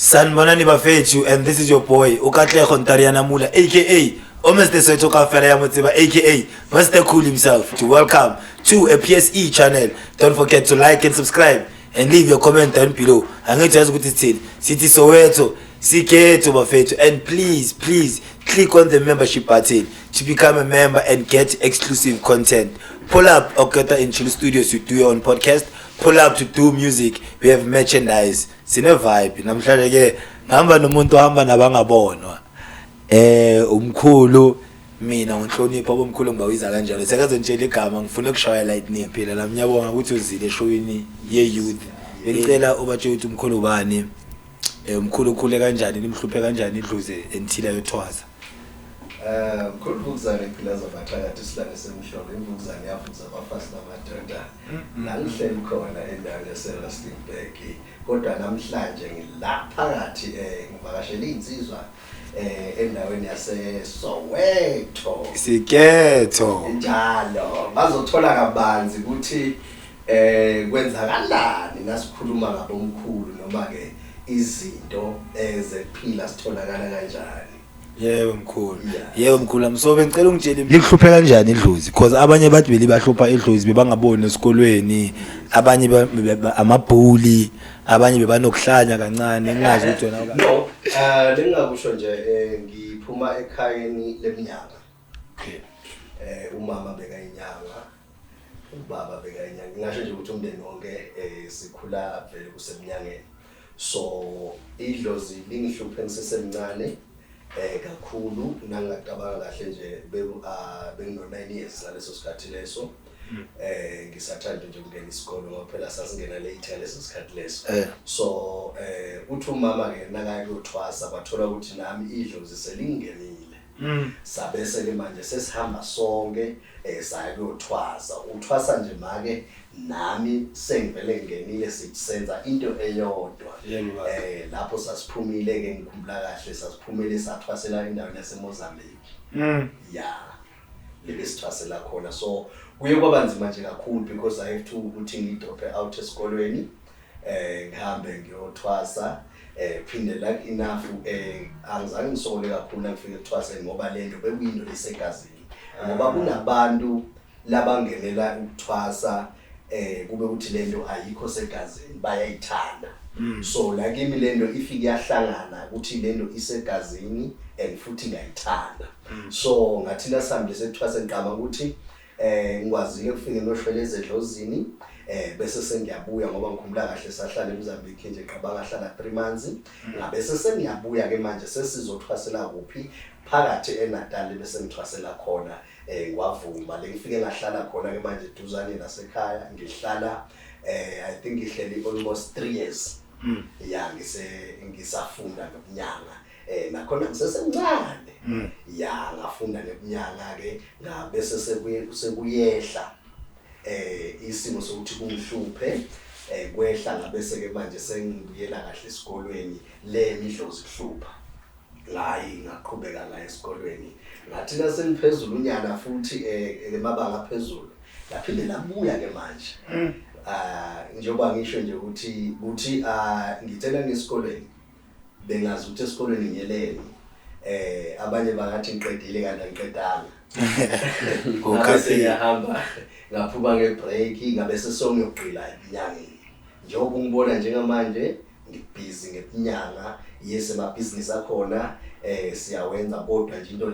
Sanibonani bafethu, and this is your boy uKatlego Ntariana Mula, aka Mr. Soweto Kafela ya Motseba, aka Mr. Cool himself. To welcome to a PSE channel. Don't forget to like and subscribe and leave your comment down below. Angithi yazi ukuthi sithini, sithi Soweto sikhetho bafethu, and please, please click on the membership button to become a member and get exclusive content. Pull up Oketa in Chill Studios to do your own podcast. Pull up to do music. We have merchandise. Sine vibe. Namhlanje ke ngihamba nomuntu ohamba nabangabonwa. Umkhulu, mina ngihlonipha abomkhulu, ngibawiza kanjalo. Sekaze ngitshela igama, ngifuna ukushaya lightning phela la. Ngiyabonga ukuthi uzile eshowini ye youth. Bengicela ubatshele ukuthi umkhulu bani. Umkhulu ukhule kanjani, nimhluphe kanjani idlozi until ayothwasa? Mkhulu Vukuzane Gqilaza Bathakathi, isilwane semhlolo, imvukuzane yavuza abafazi namadoda. La ngihleli khona endaweni yase-Rustenburg, kodwa namhlanje ngila phakathi, ngivakashele iy'nsizwa endaweni yaseSoweto. Siketho. Njalo bazothola kabanzi ukuthi kwenzakalani nasikhuluma ngabomkhulu, noma ke izinto ezekuphila sitholakala kanjani. Yebo mkhulu. Yebo mkhulu. So bengicela ungitshele, likuhluphe kanjani idlozi? Because abanye bathi belibahlupha idlozi, bebangaboni esikolweni, abanye amabhuli, abanye bebanokuhlanya kancane, ngingazi ukuthi wena No, lengingakusho nje, ngiphuma ekhayeni leminyanga. Umama bekayinyanga, ubaba bekayinyanga. Ngingasho nje ukuthi umndeni wonke sikhula vele kusemnyangeni. So idlozi lingihluphe ngisesemncane kakhulu. Nangingacabanga kahle nje, bengino 9 years ngaleso sikhathi leso. Ngisathanda nje ukungena isikolo ngoba phela sasingena late ngaleso sikhathi leso. So uthi umama ke nakaya kuyothwasa, bathola ukuthi nami idlozi selingenile. Sabese ke manje sesihamba sonke, saya kuyothwasa. Uthwasa nje make nami sengivele ngingenile, sithi senza into eyodwa. Yebo, baba. Lapho sasiphumile ke, ngikhumbula kahle, sasiphumile sathwasela endaweni yaseMozambique. Ya, lebe sithwasela khona. So kuye kwaba nzima nje kakhulu because I have to ukuthi ngidrope out esikolweni, ngihambe ngiyothwasa. Phinde like enough, angizange ngisokole kakhulu nangifika ekuthwaseni ngoba lento bekuyinto lesegazini, ngoba kunabantu labangenela ukuthwasa kube ukuthi lento ayikho segazini, bayayithanda. So la kimi lento ifike yahlangana ukuthi lento isegazini and futhi ngayithanda. So ngathi nasihambile sekuthwasa, ngiqama ukuthi ngikwazile ukufika noshweleza edlozini, bese sengiyabuya, ngoba ngikhumbula kahle sahlala eMozambique nje, qabanga hlala 3 months. Ngabe sengiyabuya ke manje, sesizothwasela kuphi? Phakathi eNatal bese ngithwasela khona. Ngwavuma le, ngifike ngahlala khona ke manje duzane nasekhaya. Ngihlala, I think ngihleli almost 3 years ya, ngisafunda ngokunyanga, nakhona ngisesemncane. Ya, ngafunda ngeminyanga ke, ngabese sekuyehla isimo sokuthi kungihluphe, kwehla. Ngabese ke manje sengibuyela kahle esikolweni, le midlozi kuhlupha ngayi, ngaqhubeka ngaye esikolweni. Ngathi nasengiphezulu unyana futhi emabanga aphezulu, laphinde labuya ke manje. Ah, njengoba ngisho nje ukuthi ngithena ngesikolweni, bengazi ukuthi esikolweni ngiyeleni. Abanye bangathi ngiqedile, kanti angiqedanga. Ngase ngiyahamba, ngaphuma ngebreak, ngabe sesongiyogqila enyangeni. Njengoba ungibona njengamanje ngibhizi ngenyanga, yes, amabhizinisi akhona siyawenza, kodwa nje into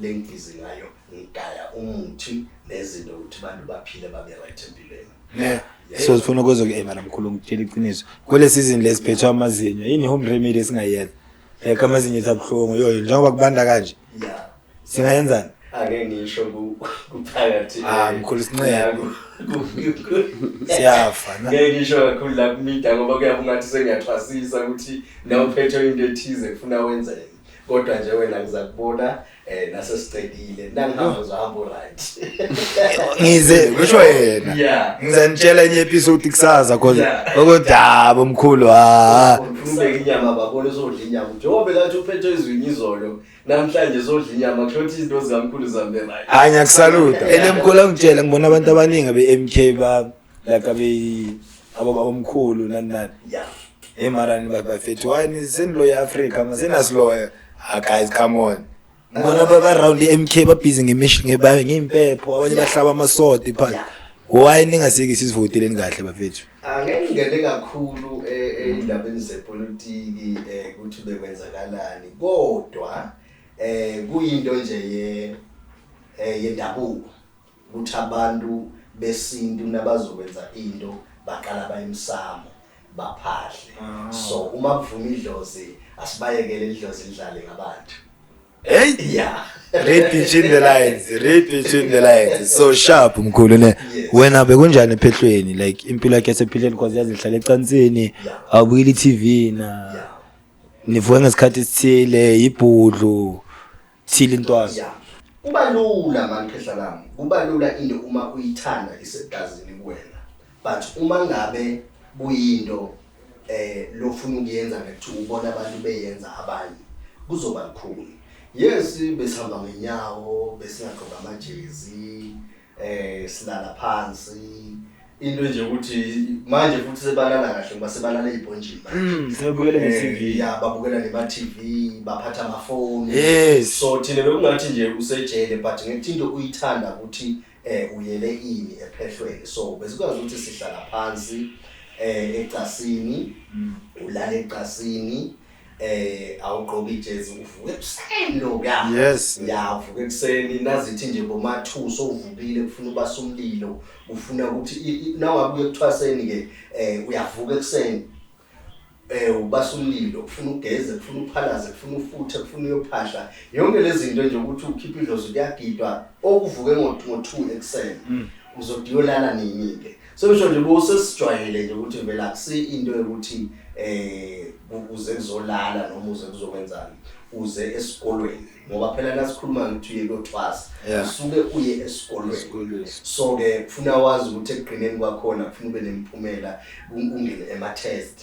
lengibhizi ngayo, ngigaya umuthi nezinto ukuthi abantu baphile, babe right empilweni. So sifuna ukuzo ke mana mkhulu, ngitshela iqiniso, kule season lesiphethwe amazinyo, yini home remedy esingayenza? Amazinyo ethu abuhlungu yo, njengoba kubanda kanje. Singayenzani? Ake ngisho kuphakathi. Ah, mkhulu, sincede. Siyafa na. Ngeke ngisho kakhulu la kumida ngoba kuyabe ungathi sengiyathwasisa ukuthi na uphethwe into ethize kufuna wenzeni. Kodwa nje wena ngizakubona nasesicedile nangihamba uzohamba right. Ngize kusho yena. Ngizanitshela enye episode kusasa cause okudaba omkhulu ha. Ufuna ubeka inyama babona uzodla inyama. Njengoba bekathi uphethe izwinyi izolo namhlanje sodla inyama kusho ukuthi izinto zikamkhulu zihambe right. Hayi ngiyakusaluta. Ele mkhulu angitshela ngibona abantu abaningi abe MK ba like abe abomkhulu nani nani. Yeah. Hey mara ni bafethu why ni seniloya Africa masenasiloya. Ah guys come on. Ngibona ba round iMK ba busy ngemission ngebayo ngeimpepho abanye bahlaba amasodi phansi. Why ningasiki sizivoteleni kahle bafethu? Angeke ngingene kakhulu ey'ndabeni zepolitiki ukuthi bekwenzakalani kodwa kuyinto nje ye yendabuko ukuthi abantu besintu nabazokwenza into baqala bayimsamo baphahle. So uma kuvuma idlozi asibayekele idlozi lidlale ngabantu. Hey yeah. Read between the lines, read between the lines. So sharp mkhulu ne. Yes. Wena bekunjani ephehlweni like impilo yakhe yasephileni cause yazi ngihlala ecansini awubukeli i-TV na. Nivuka ngesikhathi esithile ibhudlu thile intwaso. Yeah. Kuba lula man khehla lami. Kuba lula into uma uyithanda isegazini kuwena. But uma ngabe kuyinto lofuna ukuyenza ngekuthi ubona abantu beyenza abanye kuzoba lukhuni. Yes, besihamba ngenyawo, besingagqoka amajezi, silala phansi. Into nje ukuthi manje futhi sebalala kahle ngoba sebalala ezibhonjini manje. Sebukele ne-TV. Yeah, babukela nema TV, baphatha amafoni. Yes. So thina bekungathi nje usejele but ngekuthi into uyithanda ukuthi uyele ini ephehlweni. So besikwazi ukuthi sihlala phansi ecasini, ulala ecasini, awugqoki ijezi uvuke ekuseni lo ya. Yes. Ya, uvuke ekuseni nazithi nje boma 2 sowuvukile kufuna ubasa umlilo, ufuna ukuthi nawabuye ekuthwaseni ke uyavuka ekuseni. Ubasa umlilo, ufuna ugeze, ufuna uphalaze, ufuna ufuthe, ufuna uyophahla. Yonke lezi zinto nje ukuthi ukhiphe idlozi kuyagidwa okuvuke ngo 2 ekuseni. Uzodiyolala nini ke? So ngisho nje bosesijwayele nje ukuthi vele akusi into yokuthi uze kuzolala noma uze kuzokwenzani, uze esikolweni ngoba phela nasikhuluma ngithi uye kuyothwasa usuke uye esikolweni. So ke kufuna wazi ukuthi ekugcineni kwakhona kufuna ube nemiphumela ungene ema test.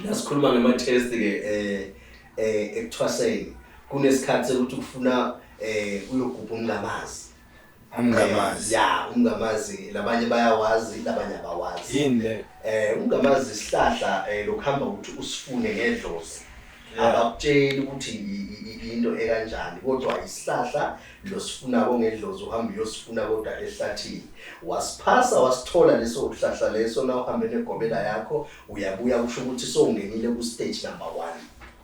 Nasikhuluma ngema test ke ekuthwaseni kunesikhathi ukuthi kufuna uyogubha umngamazi. Umngamazi. Ya, umngamazi labanye bayawazi labanye abawazi. Yini le? Umngamazi isihlahla lokuhamba ukuthi usifune ngedlozi. Abakutsheli ukuthi into ekanjani kodwa isihlahla losifuna ngedlozi uhamba uyosifuna kodwa ehlathini. Wasiphasa wasithola leso sihlahla leso na uhambe negobela yakho uyabuya kusho ukuthi sowungenile ku stage number 1.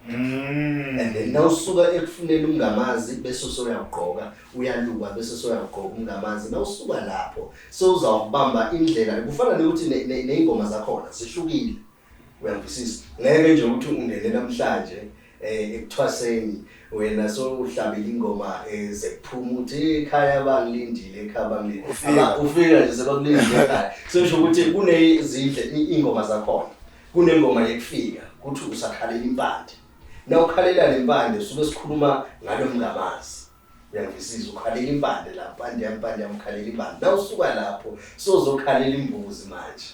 And then nawusuka ekufuneni umngamazi bese usuyagqoka uyaluka bese usuyagqoka umngamazi nawusuka lapho sewuzawubamba indlela kufana nokuthi nezingoma zakhona zihlukile. Uyangizwisisa? Ngeke nje ukuthi ungene namhlanje ekuthwaseni wena sowuhlabela ingoma zekuphuma uthi ekhaya bangilindile ekhaya bangilindile. Ufika nje sebakulindile ekhaya. Sesho ukuthi kunezindle ingoma zakhona. Kunengoma yekufika kuthi usakhalela impande. Nawukhalela lempande suke sikhuluma ngalomngamazi. Uyangizwisisa? Ukhalela impande la, impande yampande yamkhalela impande. Nawusuka lapho sozokhalela imbuzi manje.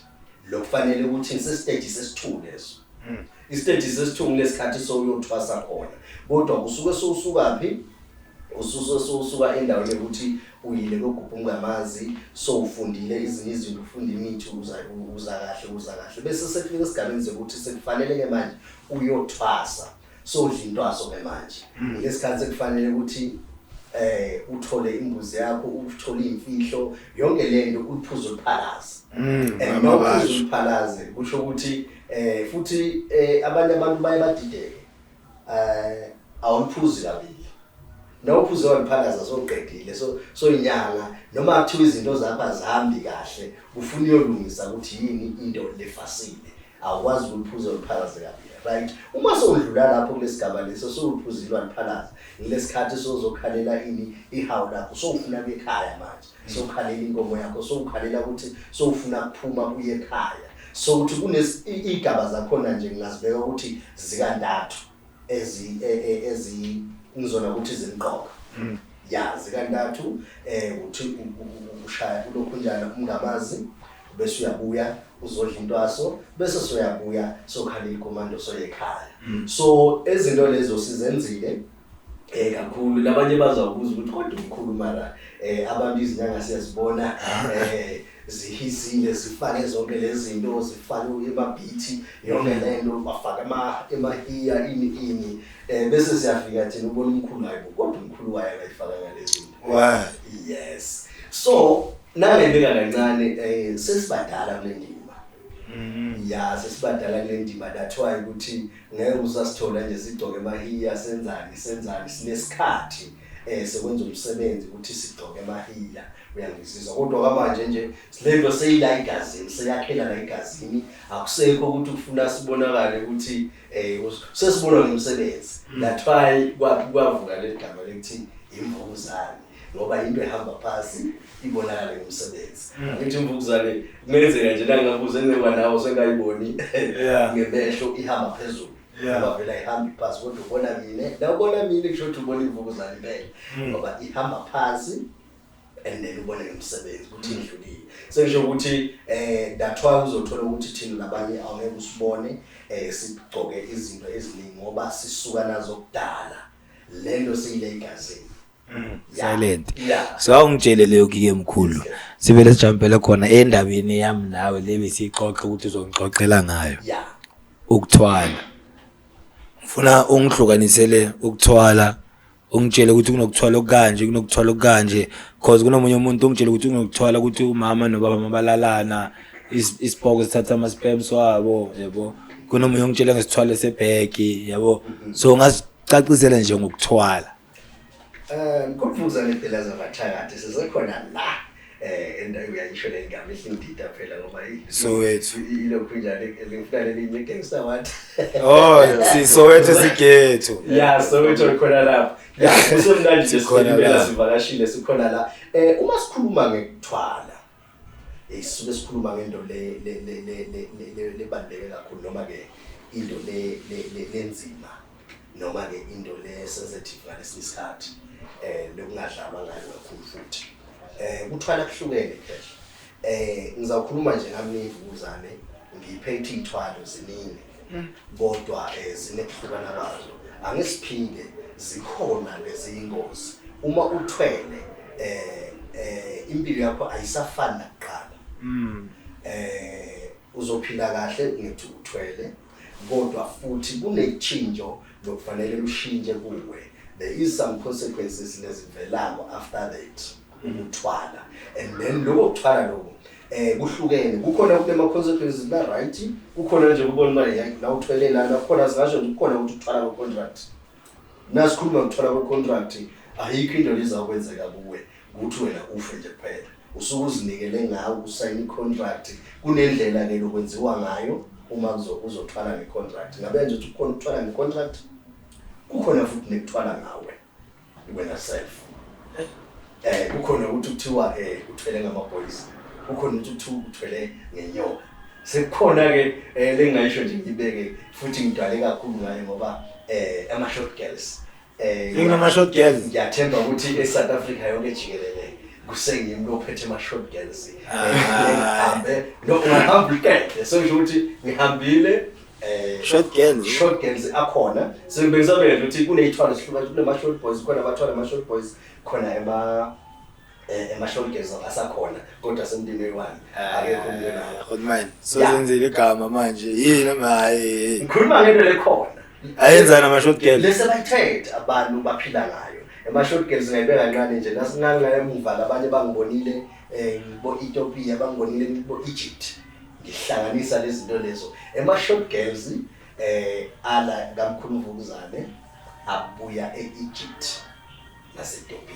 Lokufanele ukuthi sestage sesithu leso. Istage sesithu kulesikhathi sokuyothwasa khona. Kodwa kusuke sowusuka phi? Usuke sowusuka endaweni yokuthi uyile kogubha umngamazi, sowufundile izinye izinto, ufunda imithi uza kahle uza kahle. Bese sekufika esigabeni sokuthi sekufanele ke manje uyothwasa. Sodla intwaso ke manje. Ngesikhathi sekufanele ukuthi uthole imbuzi yakho, uthole imfihlo, yonke lento uyiphuze uliphalaze. And nawuphuze uliphalaze kusho ukuthi futhi abanye abantu baye badideke. Awuliphuzi kabili. Nawuphuze waliphalaza soqedile so inyanga noma kuthiwa izinto zakho azihambi kahle ufuna uyolungisa ukuthi yini into lefasile. Awukwazi ukuliphuza uliphalaze kabili, right? Uma sowudlula lapho kulesigaba leso sowuphuzile waliphalaza ngilesikhathi sozokhalela ini ihawu lakho sowufuna ekhaya manje, sowukhalela inkomo yakho, sowukhalela ukuthi sowufuna kuphuma uye ekhaya. So ukuthi kunezigaba zakhona nje ngingazibeka ukuthi zikantathu. ezi ezi ngizona ukuthi zimqoka. Ya, zikantathu. Uthi ushaya ulokhunjana umngamazi, bese uyabuya uzodla intwaso, bese soyabuya sokhala ikomando soyekhaya. So ezinto lezo sizenzile kakhulu. Labanye bazawubuza ukuthi kodwa umkhulu, mara abantu izinyanga siyazibona zihisile, zifake zonke lezi zinto, zifake emabhithi, yonke lento, bafake ama emahiya, ini ini, bese siyafika thina ubona umkhulu, hayibo, kodwa umkhulu waye akayifaka ngalezi zinto. Why? Yes, so nangebeka kancane, sesibadala kule ndima. Ya, sesibadala kule ndima. That's why ukuthi ngeke usasithola nje sigcoke emahiya, senzani senzani. Sinesikhathi sekwenza umsebenzi ukuthi sigcoke emahiya, uyangizizwa? Kodwa kwamanje nje lento seyila igazini, seyakhela la igazini. Akusekho ukuthi ufuna sibonakale ukuthi sesibona ngomsebenzi. That's why kwavuka leli gama lekuthi imvukuzane, ngoba into ehamba phasi ibonakale ngomsebenzi. Ngithi imvukuzane kungenzeka nje nangabuze ngeke nawo sengayiboni ngemehlo ihamba phezulu, ngoba vele ayihambi phasi. Kodwa ubona mina, la ubona mina, kusho ukuthi ubona imvukuzane impela, ngoba ihamba phasi and then ubone ngomsebenzi ukuthi idlulile. Sengisho ukuthi that's why uzothola ukuthi thina labanye awungeke usibone sigcoke izinto eziningi, ngoba sisuka nazo kudala, lento seyile igazini. Silent. Yeah. So awungitshele leyo kike mkhulu, sivele sijampele khona endabeni yami nawe le besiyixoxa ukuthi uzongixoxela ngayo. Ukuthwala, ngifuna ungihlukanisele ukuthwala, ungitshele ukuthi kunokuthwala okukanje, kunokuthwala okukanje, cause kunomunye umuntu ungitshele ukuthi kunokuthwala ukuthi umama nobaba mabalalana, isipoko sithatha ama-sperms wabo, yabo. Kunomunye ungitshele ngesithwalo sebhegi, yabo. So ungasicacisela nje ngokuthwala. Kumvukuzane phela zabathakathi sisekhona la endawo, uyayisho le ngama ihlindida phela ngoba Soweto. Ilokhu njalo ngifuna lelinye gangster what. Oh, si Soweto sigetho. Ya, Soweto khona lapha. Ya, kusemnandi nje. Sikhona Sikhona la. Sivakashile, sikhona la. Uma sikhuluma ngekuthwala, sisuke sikhuluma ngento le le le le le le lebaluleke kakhulu, noma ke into le le lenzima, noma ke into le sensitive ngalesinye isikhathi, lokungadlalwa ngayo kakhulu futhi. Kuthwala kuhlukene phela. Ngizawukhuluma nje ngami imvukuzane, ngiphethe iy'thwalo ziningi, kodwa zinekuhlukana kwazo. Angisiphike, zikhona leziyingozi. Uma uthwele, impilo yakho ayisafani nakuqala. Uzophila kahle ngithi uthwele, kodwa futhi kunechinjo lokufanele lushintshe kuwe. There is some consequences lezivelako after that ukuthwala, and then lokho kuthwala lokho kuhlukene. Kukhona kunema consequences la right, kukhona nje kubona uba la uthwele lana khona, singasho nje kukhona ukuthi uthwala kwe contract. Nasikhuluma ngokuthwala kwe contract, ayikho into lezakwenzeka kuwe ukuthi wena ufe nje kuphela. Usuke uzinikele ngawo usayina i-contract. Kunendlela ke lokwenziwa ngayo uma uzothwala nge-contract. Ngabe nje ukuthi kukhona ukuthwala nge-contract, kukhona futhi nekuthwala ngawe wena self. Kukhona ukuthi kuthiwa uthwele ngama-boys, kukhona ukuthi kuthiwa uthwele ngenyoka. Sekukhona ke lengayisho nje ngibeke futhi ngidwale kakhulu ngayo, ngoba ama short girls Kunama short girls. Ngiyathemba ukuthi eSouth Africa yonke jikelele kusengimi lophethe ama short girls. Ah. Ngihambe no ungahamba uqede, so ngisho ukuthi ngihambile Short girls. Short girls akhona. Sengibekisabela ukuthi kuney'thwalo zihlukana, kunama short boys, khona abathwala ama short boys, khona ema short girls asakhona, kodwa semntwini oyi-one, akekho umuntu onawo. Good man. So Yeah. senzile igama manje. Yini noma hayi? Ngikhuluma ngento lekhona. Ayenzana ama short girls. Lese bayithethe abantu baphila ngayo ema-short girls. Ngayibeka kancane nje nasingangaye emuva, labanye bangibonile ngibo Ethiopia, bangibonile ngibo Egypt, ngihlanganisa lezi zinto lezo. Ema-short girls ala kamkhulu Mvukuzane abuya e-Egypt nase-Ethiopia.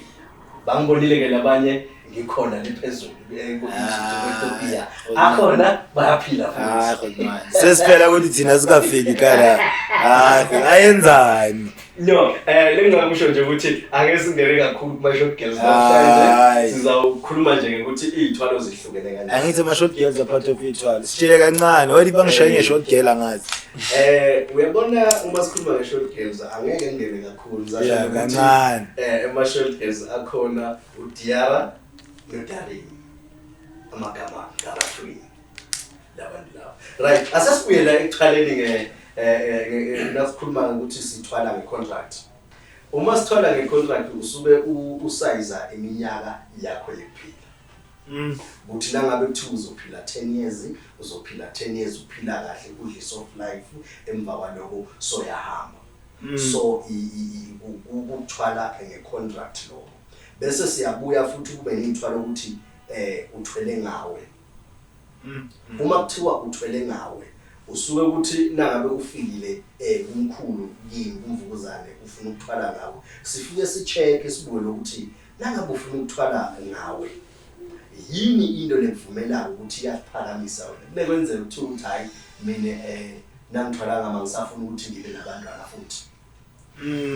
Bangibonile ke labanye ngikhona liphezulu ku-Egypt, ku-Ethiopia, akhona bayaphila Hayi futhi. good man. Sesiphela ukuthi thina sikafiki kala. Hayi, ayenzani? No, lengingakusho nje ukuthi ake singene kakhulu kuma short girls Hayi. namhlanje. Sizawukhuluma nje ngokuthi iy'thwalo zihlukene kanjani. Angithi ama short girls are part of ithwalo. Sitshele kancane, wathi bangishaye nge short girl angazi. Uyabona uma sikhuluma nge-short girls angeke ngingene kakhulu. Ngizasho Yeah, ukuthi, kancane. Ama-short girls akhona uDiara noDarin. Amagama ngaba-twin. Labantu laba. Right, asesibuyela ekuthwaleni nge nasikhuluma ngokuthi sithwala nge-contract. Uma sithwala nge-contract usube usayiza iminyaka yakho yokuphila. Ukuthi nangabe kuthiwa uzophila 10 years, uzophila 10 years uphila kahle, udle soft life, emva kwaloko soyahamba. So ukuthwala nge-contract lokho. Bese siyabuya futhi kube ney'thwalo ukuthi uthwele ngawe. Uma kuthiwa uthwele ngawe, usuke ukuthi nangabe ufikile kumkhulu kimi kumvukuzane ufuna ukuthwala ngawe, sifike si-check sibuke ukuthi nangabe ufuna ukuthwala ngawe yini into lekuvumelayo ukuthi iyakuphakamisa wena. Kunekwenzeka ukuthi uthi hayi mina nangithwala ngama ngisafuna ukuthi ngibe nabantwana futhi.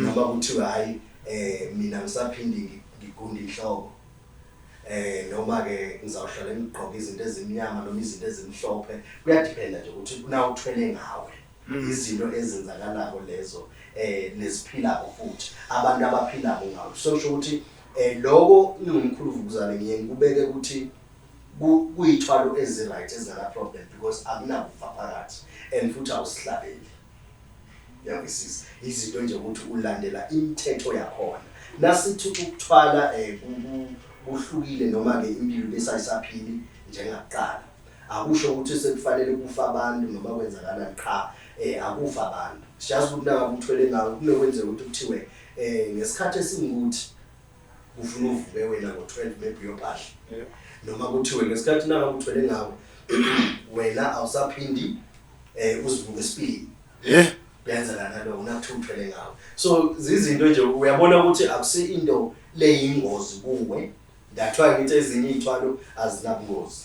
Noma kuthiwa hayi mina ngisaphindi ngigunda inhloko. Noma ke ngizawuhlala ngigqoka izinto ezimnyama noma izinto ezimhlophe, kuyadependa nje ukuthi na uthwele ngawe. Izinto ezenzakalako lezo neziphilako futhi abantu abaphilako ngawe. So kusho ukuthi lokho ngingumkhulu vukuzane ngiye ngikubeke ukuthi kuyithwalo ezi right ezingana problem because akunakufa phakathi and futhi awusihlabeli. Uyangizwisisa? Izinto nje ukuthi ulandela imithetho yakhona. Nasithi ukuthwala kuhlukile noma ke impilo lesayisaphili njengakuqala. Akusho ukuthi sekufanele kufa abantu noma kwenzakalani, cha, akufa abantu. Siyazi ukuthi nangabe uthwele ngawe kunokwenzeka ukuthi kuthiwe ngesikhathi esingukuthi ufuna uvuke wena ngo-12 maybe uyophahla. Noma kuthiwe ngesikhathi nangabe uthwele ngawe wena awusaphindi uzivuke esipilini. Kuyenzeka naloko nakuthiwa uthwele ngawe. So zizinto nje uyabona ukuthi akusi into leyingozi kuwe. That's why ngithi ezinye iy'thwalo azinabungozi.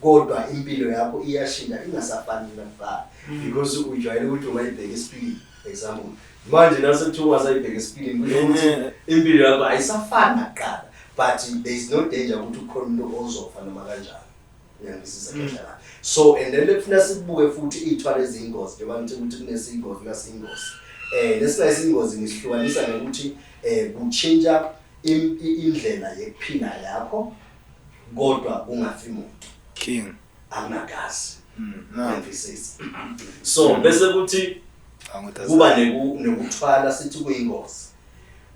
Kodwa impilo yakho iyashintsha ingasafani nakuqala. Because ujwayele ukuthi ungayibheka esipilini, example. Manje nasekuthiwa ungasayibheka esipilini kusho ukuthi impilo yakho ayisafani nakuqala. But there is no danger ukuthi ukhona umuntu ozofa noma kanjani. Uyangizwisisa kahle la. So and then lekufuna sibuke futhi iy'thwalo eziyingozi, njengoba ngithi ukuthi kunesiyingozi nasiyingozi. Lesingayingozi ngisihlukanisa ngokuthi kutshintsha indlela yekuphila yakho kodwa kungafi muntu. King. Akunagazi. No. Uyangizwisisa? So bese kuthi kuba nekuthwala sithi kuyingozi.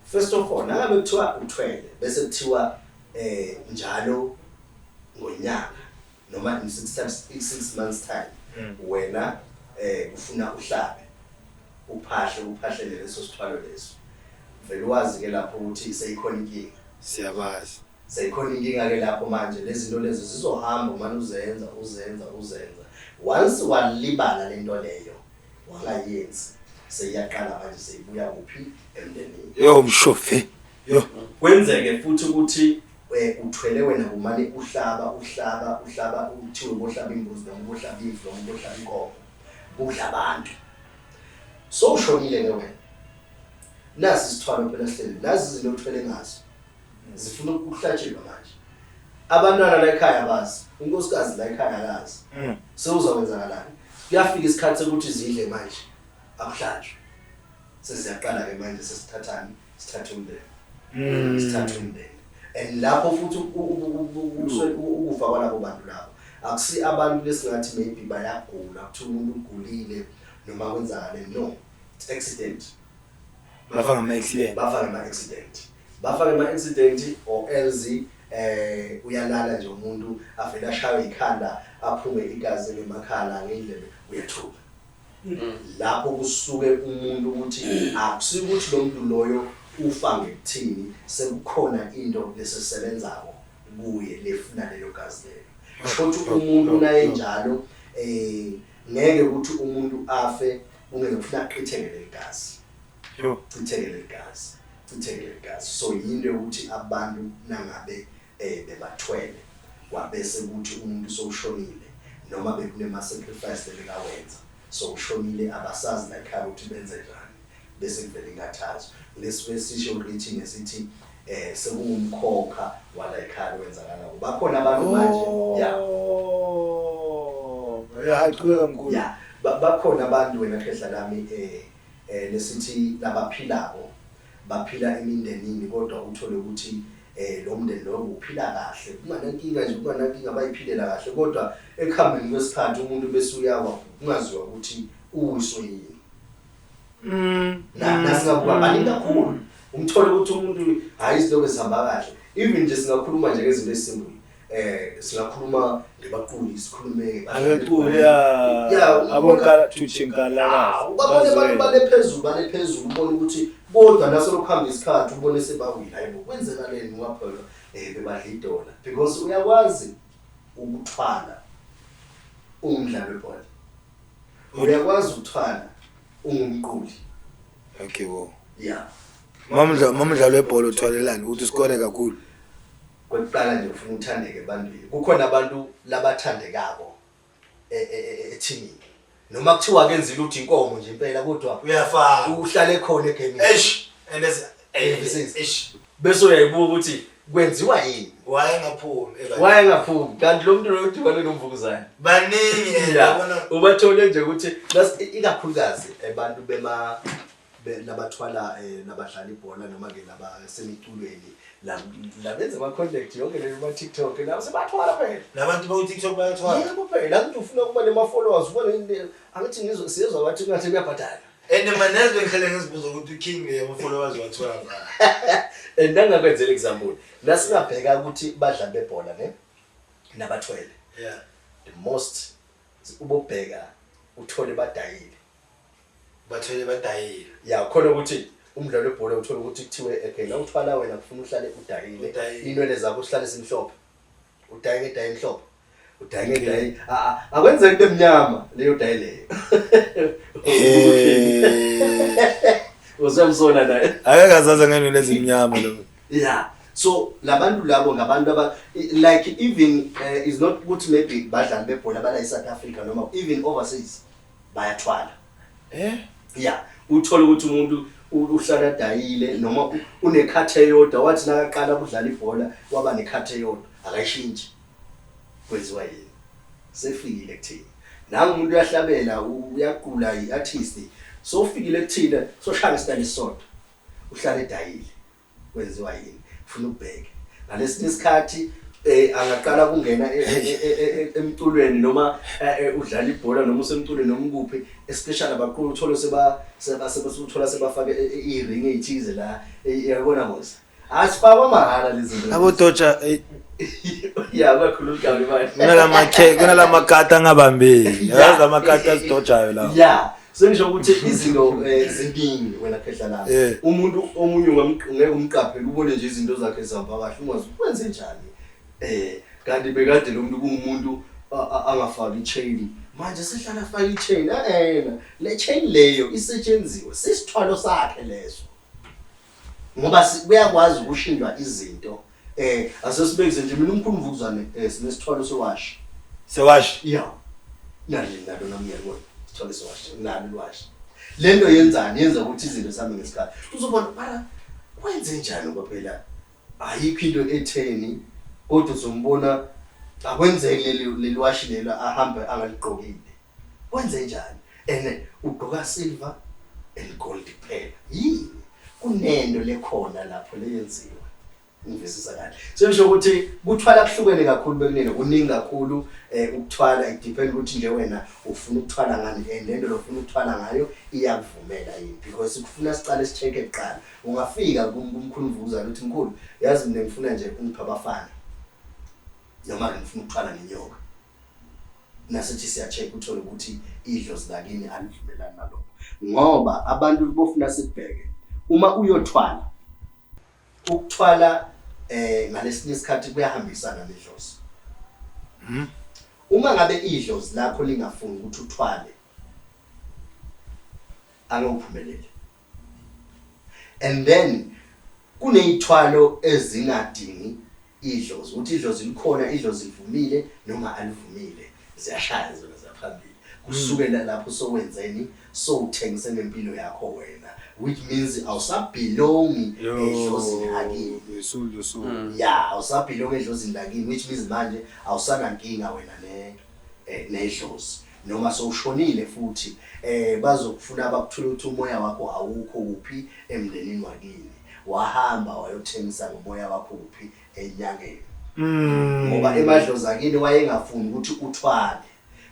First of all, nangabe kuthiwa uthwele bese kuthiwa njalo ngonyaka noma in 6 times 6 months time wena ufuna uhlabe uphahle uphahlele leso sithwalo leso, vele wazi ke lapho ukuthi seyikhona inkinga. Siyabazi. Seyikhona inkinga ke lapho manje, lezi zinto lezi zizohamba manje uzenza uzenza uzenza, once walibala lento leyo wangayenzi, seyiyaqala manje seyibuya kuphi? Emndenini. Yo mshofe. Yo. Kwenzeke futhi ukuthi uthwele wena kumane uhlaba uhlaba uhlaba, uthiwe bohlaba imbuzi noma bohlaba imvu noma bohlaba inkomo, kudla abantu. So ushonile ke wena, nasi isithwalo phela sihleli, nazi izinto othwele ngazo zifuna ukuhlatshelwa manje. Abantwana la ekhaya bazi, unkosikazi la ekhaya akazi. Sewuzokwenzakalani? Kuyafika isikhathi sokuthi zidle manje, akuhlatshwe. Sesiyaqala ke manje, sesithathani? Sithatha umndeni. Sithatha umndeni. And lapho futhi ukufa kwalabo bantu labo akusi abantu lesingathi maybe bayagula, kuthiwa umuntu ugulile noma kwenzakale, no, it's accident. Bafa ngama-accident. Bafa ngama-accident, bafa ngama-accident or else uyalala nje umuntu avele ashaywe ikhanda, aphume igazi ngemakhala, ngendlebe, uyathuka. Lapho kusuke umuntu ukuthi akusikuthi lo muntu loyo ufa ngekuthini, sekukhona into lesisebenzako kuye lefuna lelo gazi lelo. Kusho ukuthi umuntu naye njalo ngeke ukuthi umuntu afe ungeke ufuna aqitheke leli gazi. Chitheke leli gazi, chitheke leli gazi. So yinto yokuthi abantu nangabe bebathwele kwabese ukuthi umuntu sowushonile noma bekunema sacrifice lebekawenza, So ushonile, abasazi la ekhaya ukuthi benze njani, bese kuvela inkathazo. Lesuke sisho ukuthi ngesithi sekuwumkhokha wala ekhaya wenzakalako. Bakhona abantu manje, ya. Oh. Ya, qhubeka mkhulu. Ya, bakhona abantu, wena khehla lami, lesithi labaphilako, baphila emindenini, kodwa uthole ukuthi lo mndeni lo uphila kahle, kunganankinga nje, kunganankinga, bayiphilela kahle, kodwa ekuhambeni kwesikhathi umuntu bese uyawa, kungaziwa ukuthi uwiswe yini. Na nasingabuka baningi kakhulu, umthole ukuthi umuntu, hayi, izinto bezihamba kahle. Even nje singakhuluma nje ngezinto ezisimple, singakhuluma ngebaquli, sikhulume Abeculi, ya. Ya. Abonkala thutshinkalakazi. Ah, ubabone abantu bale phezulu, ubone ukuthi kodwa naso kuhamba isikhathi ubone sebawile. Hayibo, kwenzekaleni? Ungaphela bebadla idola, because uyakwazi ukuthwala umdlalo webhola, uyakwazi ukuthwala ungumquli. Okay, wo. Ya. Mamdlalo webhola uthwalelani ukuthi uskore kakhulu? Kwekuqala nje ufuna uthandeke ebantwini. Kukhona abantu labathandekako ethimini, noma kuthiwa kenzile ukuthi inkomo nje impela, kodwa Uyafaka. uhlale khona egamini. Eish, and as Eish. eish. Bese uyayibuka ukuthi kwenziwa yini. Wayengaphumi. Wayengaphumi, kanti lo muntu lo udibane nomvukuzane. Baningi and yabona. Ubathole nje ukuthi ikakhulukazi abantu bema labathwala, labadlala ibhola noma ke labasemiculweni, labenza ama-contact yonke leyo ma-TikTok labo sebathwala phela. Nabantu baku TikTok bayathwala. Yebo phela, angithi ufuna ukuba nema-followers, ubone angithi ngizwe siyezwa bathi kungathi kuyabhadala. And manezwe ngihlele ngizibuza ukuthi uKing le ama-followers wathola ngani. And nangakwenzela example, nasingabheka ukuthi badlali bebhola ne nabathwele, the most ubobheka uthole badayile. Bathwele, badayile. Ya, khona ukuthi umdlalo webhola uthola ukuthi kuthiwe, okay, la uthwala wena kufuna uhlale udayile. Udayile. Inwele zakho uhlale simhlophe, udaye ngedayi emhlophe, udaye ngedayi. Akwenzeki into emnyama leyo dayi leyo. Uzamsona naye. Akeke azaze ngenwele ezimnyama lo. Yeah, so labantu labo ngabantu aba like even is not ukuthi maybe badlali bebhola bala eSouth Africa noma even overseas bayathwala. Yeah, uthola ukuthi umuntu uhlala dayile noma une-cut eyodwa, wathi nakaqala ukudlala ibhola waba ne-cut eyodwa, akayishintshi. Kwenziwa yini? Sefikile kuthina, nangu umuntu uyahlabela, uyaqula, i-artist, so ufikile kuthina, soshaya isitayile esisodwa, uhlala edayile. Kwenziwa yini? Ufuna ukubheke ngalesinye isikhathi angaqala kungena emculweni noma udlala ibhola noma usemculweni noma ukuphi, especially abaqulu, uthole seba seba sebuthola sebafake i-ring eyithize la, yabona mos, asifakwa mahhala lezi zinto. Abodoja. Ya, bakhuluma igama manje. Kunalamakati angabambeki, yazi, amakati azidojayo lawo. Ya, sengisho ukuthi izinto ziningi, wena khehla lami. Umuntu omunye ungeke umqaphele, ubone nje izinto zakhe zihamba kahle, ungazi wenze njani, kanti bekade lo muntu kuwumuntu angafaki i-chain, manje sehlala afaka i-chain. Le chain leyo isetshenziwe, sisithwalo sakhe leso, ngoba kuyakwazi ukushintshwa izinto. Asesibekise nje mina umkhulu Mvukuzane, sinesithwalo sewashi. Sewashi. Ya, nalo nalo nami ngiyalibona sithwalo sewashi, nalo ilwashi. Lento yenzani? Yenza ukuthi izinto sami ngesikhathi uzobona para kwenze njani, ngoba phela ayikho into etheni, kodwa uzombona akwenzeki leli washi lelo ahambe angaligqokile. Kwenze njani? And ugqoka silver and gold kuphela. Yini? Kunento lekhona lapho leyenziwa. Ngivisisa kahle? Sengisho ukuthi kuthwala kuhlukene kakhulu, bekunene kuningi kakhulu ukuthwala. It depend ukuthi nje wena ufuna ukuthwala ngani and lento lofuna ukuthwala ngayo iyakuvumela yini, because kufuna sicale si-check kuqala. Ungafika kumkhulu Mvukuzane uthi, "Mkhulu, yazi mina ngifuna nje ungiphe abafana noma ke ngifuna ukuthwala ngenyoka." Nasithi siya-check, uthole ukuthi idlozi lakini alivumelani nalokho, ngoba abantu bofuna sikubheke uma uyothwala. Ukuthwala ngalesinye isikhathi kuyahambisana nedlozi. Uma ngabe idlozi lakho lingafuni ukuthi uthwale, angeke uphumelele. And then kuneyithwalo ezingadingi idlozi, ukuthi idlozi likhona, idlozi livumile noma alivumile, ziyashaya zona zaphambili. Usukela lapho sowenzeni, sowuthengise ngempilo yakho wena, which means awusabelongi edlozini lakini. The soul, the soul. Ya, awusabelongi edlozini lakini, which means manje awusanankinga wena ne nedlozi. Noma sowushonile futhi, bazokufuna bakuthule ukuthi umoya wakho awukho kuphi emndenini wakini, wahamba wayothengisa ngomoya wakho kuphi enyangeni, ngoba emadlozi akini wayengafuni ukuthi uthwale.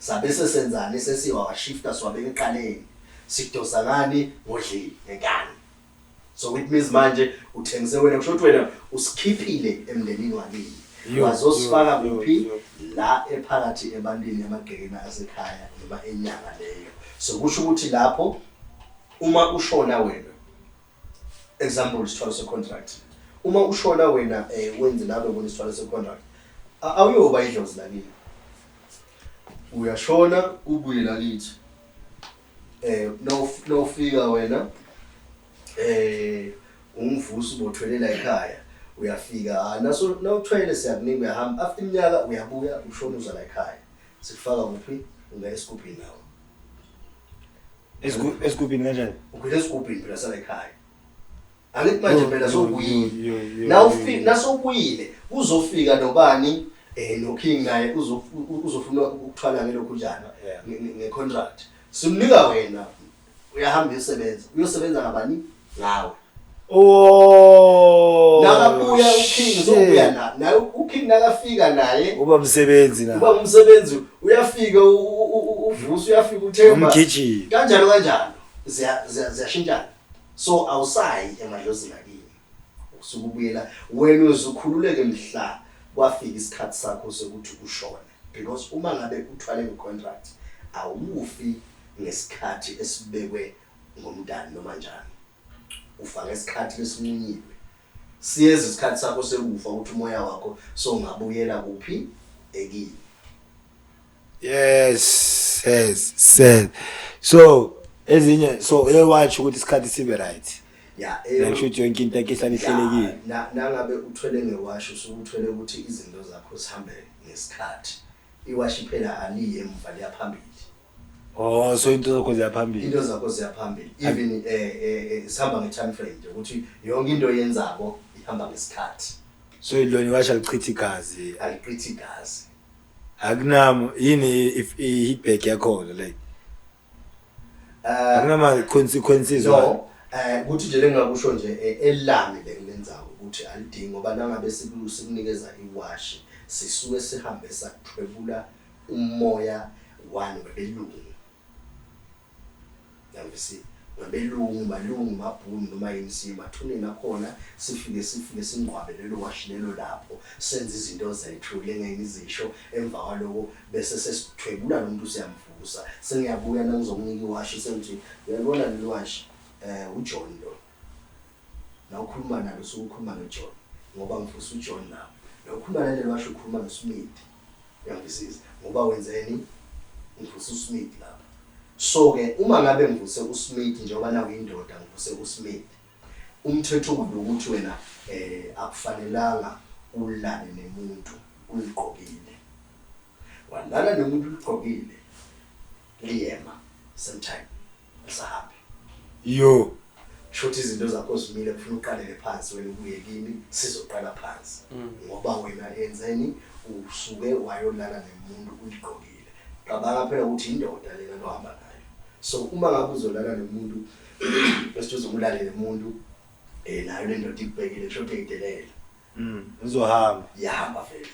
Sabe sesenzani? Sesiwashifta, siwabeka eqaleni, sidosa ngani? Ngodlini, ngenkani. So it means manje uthengise wena, kusho ukuthi wena usikhiphile emndenini wakini, wazosifaka kuphi? La ephakathi ebantwini, emagcekeni asekhaya noma enyanga leyo. So kusho ukuthi lapho uma ushona wena, example, isithwalo se-contract, uma ushona wena, wenze nabe ubona isithwalo se-contract, awuyoba idlozi lakini. Uyashona, ubuye lakithi, nawufika wena, ungivusa, ubothwelela ekhaya, uyafika, naso nawuthwele siyakunika, uyahamba. After iminyaka uyabuya, ushona, uza la ekhaya, sikufaka kuphi? Unga esigubhini nawe. Esigubhini kanjani? Ukhwela esigubhini phela sala ekhaya, angithi manje phela sowubuyile. Nawufika, nasowubuyile, uzofika nobani? No-king naye uzofuna ukuthwala ngelokhu njani, nge-contract. Simnika wena, uyahamba uyosebenza, uyosebenza ngabani? Ngawe. Oh. Nakabuya uking, uzobuya na naye uking, nakafika naye uba msebenzi na. Uba umsebenzi, uyafika uvusa, uyafika uThemba. Umgijimi. Kanjalo kanjalo, ziyashintshana. So awusayi emadlozini akini, usuke ubuyela wena, uzukhululeke mhla kwafika isikhathi sakho sokuthi ushone, because uma ngabe uthwale nge-contract awufi ngesikhathi esibekwe ngomndani noma njani, ufa ngesikhathi lesinqunyiwe. Siyeza isikhathi sakho sekufa ukuthi umoya wakho sowungabuyela kuphi? Ekini. Yes. So ezinye, so uyewatsho ukuthi isikhathi sibe right. Ya. Like shuthi yonke into yakhe ihlale ihlelekile. Nangabe uthwele ngewashi, usuke uthwele ukuthi izinto zakho zihambe ngesikhathi. Iwashi phela aliye emuva, liyaphambili. Oh, so into zakho ziyaphambili. Into zakho ziyaphambili, even sihamba nge-time frame nje, ukuthi yonke into yenzako ihamba ngesikhathi. So lona iwasha lichitha igazi? Alichithi igazi. Akunam yini if i-feedback yakhona, like akunama consequences? No, kuthi nje lengakusho nje, elami lengilenzayo ukuthi alidingi, ngoba nangabe sikunikeza iwashi, sisuke sihambe sathwebula umoya wani? Webelungu, yangisi webelungu, malungu, mabhunu noma yini, siye emathuneni akhona, sifike singcwabe lelo washi lelo lapho, senze izinto zethu lengeke ngizisho. Emva kwaloko bese sesithwebula lo muntu, siyamvusa. Sengiyabuya nangizokunika iwashi, sengithi uyalibona leli washi, uJohn lo nawukhuluma nalo usuke ukhuluma noJohn, ngoba ngivusa uJohn lapho. Nawukhuluma naleli washi ukhuluma noSmith, uyangisisa, ngoba wenzeni? Ngivusa uSmith lapho. So ke uma ngabe ngivuse uSmith, njengoba nakuyindoda, ngivuse uSmith, umthetho kulokuthi wena akufanelanga ulale nemuntu uligqokile. Walala nomuntu uligqokile, liyema same time, lisahambe. Yo. Shuthi izinto zakho zimile, kufuna uqalele phansi wena, ubuye kimi, sizoqala phansi, ngoba wena yenzeni? Usuke wayolala nemuntu uligqokile. Cabanga phela ukuthi indoda lena lohamba nayo. So uma ngabe uzolala nomuntu, bese uzomulale nemuntu, nayo le ndoda ikubhekile, kusho ukuthi eyidelela. Uzohamba. Yahamba vele.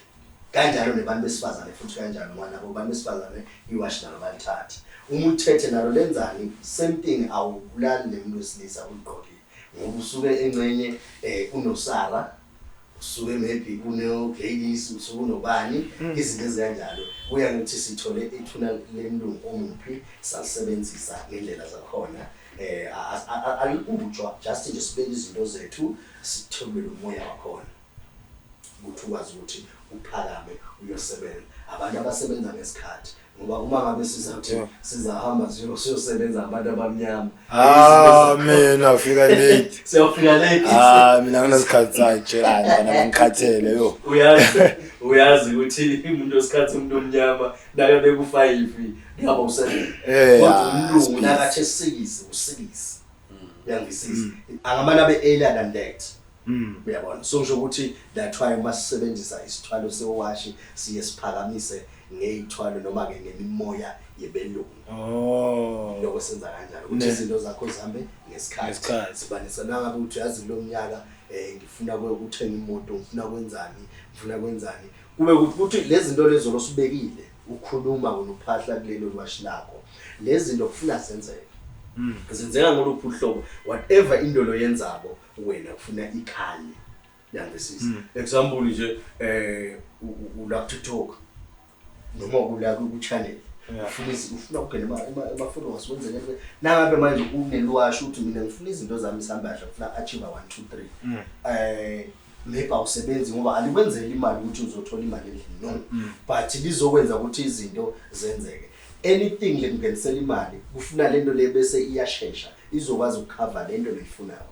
Kanjalo nebantu besifazane futhi kanjalo, ngoba nabo abantu besifazane iwashi nalo balithatha. Uma ulithethe nalo lenzani? Same thing, awubulali nemuntu wesilisa uligqokile, ngoba usuke engcenye kunoSara, usuke maybe kuno-Gladys, usuke unobani, izinto ezikanjalo. Kuya ngokuthi sithole ithuna lemlungu omuphi, salisebenzisa ngendlela zakhona. Alikutshwa, just nje sibeke izinto zethu, sithobele umoya wakhona ukuthi ukwazi ukuthi uphakame uyosebenza. Abantu abasebenza ngesikhathi. Ngoba uma ngabe sizathi sizahamba siyosebenza abantu abamnyama. Ah, mina fika late. Siyofika late. Ah, mina nginasikhathi sakhe lana bangikhathele yo. Uyazi ukuthi umuntu wesikhathi, umuntu omnyama nakabe ku-5 kuyaba u-7. Kodwa umlungu nakathi 6 u-6. Uyangisisa. Angamane abe earlier than that. Uyabona, so ngisho ukuthi that's why uma sisebenzisa isithwalo sewashi siye siphakamise ngey'thwalo noma-ke ngemimoya yebelungu. Lokho senza kanjalo ukuthi izinto zakho zihambe ngesikhathi. Ngesikhathi. Sibanisa nangabe ukuthi uyazi kulo mnyaka ngifuna ukuthenga imoto, ngifuna kwenzani, ngifuna kwenzani, kube ukuthi lezi zinto lezo losibekile ukhuluma wena uphahla kulelo lwashi lakho, lezi zinto kufuna zenzeke. Zenzeka ngoluphi uhlobo? Whatever into loyenzako wena kufuna ikhanye. Yangisisa. Example nje, ula ku TikTok noma ula ku channel, ufuna ukungena ema followers, wenze lento. Nangabe manje unelwashi uthi mina ngifuna izinto zami zihambe kahle, ngifuna achieve 1 2 3, maybe awusebenzi ngoba alikwenzeli imali ukuthi uzothola imali endlini, no, but lizokwenza ukuthi izinto zenzeke. Anything lekungenisela imali kufuna lento le bese iyashesha izokwazi ukucover lento loyifunayo.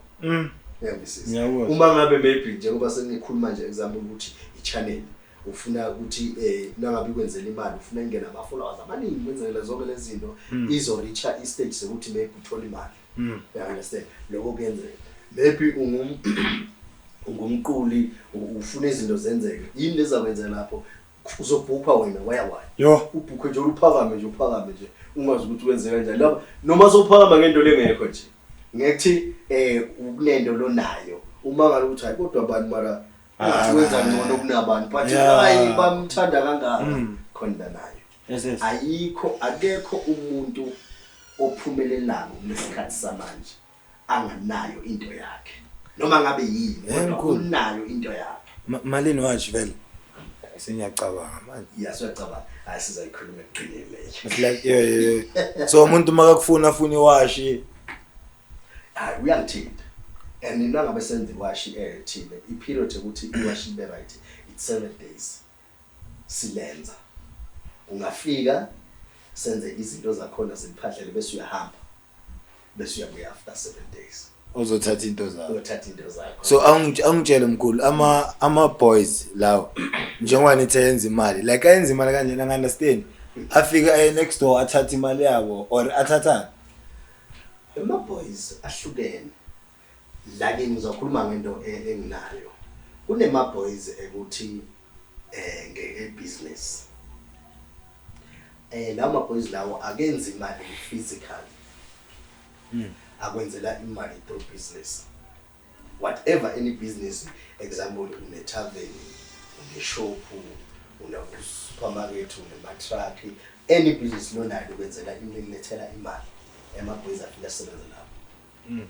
Uyangizwisisa? Ngiyakuzwa. Uma ngabe maybe njengoba sengikhuluma nje example ukuthi i-channel ufuna ukuthi nangabe ikwenzela imali, ufuna ingena ama followers amaningi, kwenzele zonke lezi zinto izo reacha i stage sekuthi maybe uthola imali. You understand? Lokho kuyenzeka. Maybe ungumquli, ufuna izinto zenzeke, yini lezakwenzeka lapho? Uzobhukha wena waya waya. Yo. Ubhukhe nje, uphakame nje, uphakame nje, ungazi ukuthi kwenzeka kanjani lapha, noma sophakama ngento lengekho nje, ngekuthi ukunento lonayo uma ngabe ukuthi hayi kodwa abantu mara ungathi wenza ngcono kunabantu, but hayi bamthanda kangaka khona nayo. Yes. Ayikho, akekho umuntu ophumelelayo kulesikhathi samanje anganayo into yakhe, noma ngabe yini, kodwa mkhulu. unayo into yakhe. Malini watch vele? Sengiyacabanga manje. Ya, siyacabanga, hayi, sizayikhuluma ekugcineni leyo. It's like yeah. So umuntu makakufuna afuna iwashi? Hayi, uyangithinta, and nangabe senza iwashi thina i-period yokuthi iwashi ibe right, it's 7 days silenza. Ungafika senze izinto zakhona, ziphahlele, bese uyahamba, bese uyabuya after 7 days. Uzothatha into zakho. Uyothatha into zakho. So angitshele mkhulu, ama boys lawo, njengoba nithi ayenza imali, like ayenza imali kanjena? Angi-understand. Afike aye next door athathe imali yabo or athathani? Ama boys ahlukene. La ke ngizokhuluma ngento enginayo. Kunema boys ekuthi nge business, lawo ma boys lawo akenzi imali physical, akwenzela imali through business, whatever, any business. Example, une tavern, une shop, une supermarket, une truck, any business lonayo ukwenzela imlethela imali. Ema boys afika asebenza lapho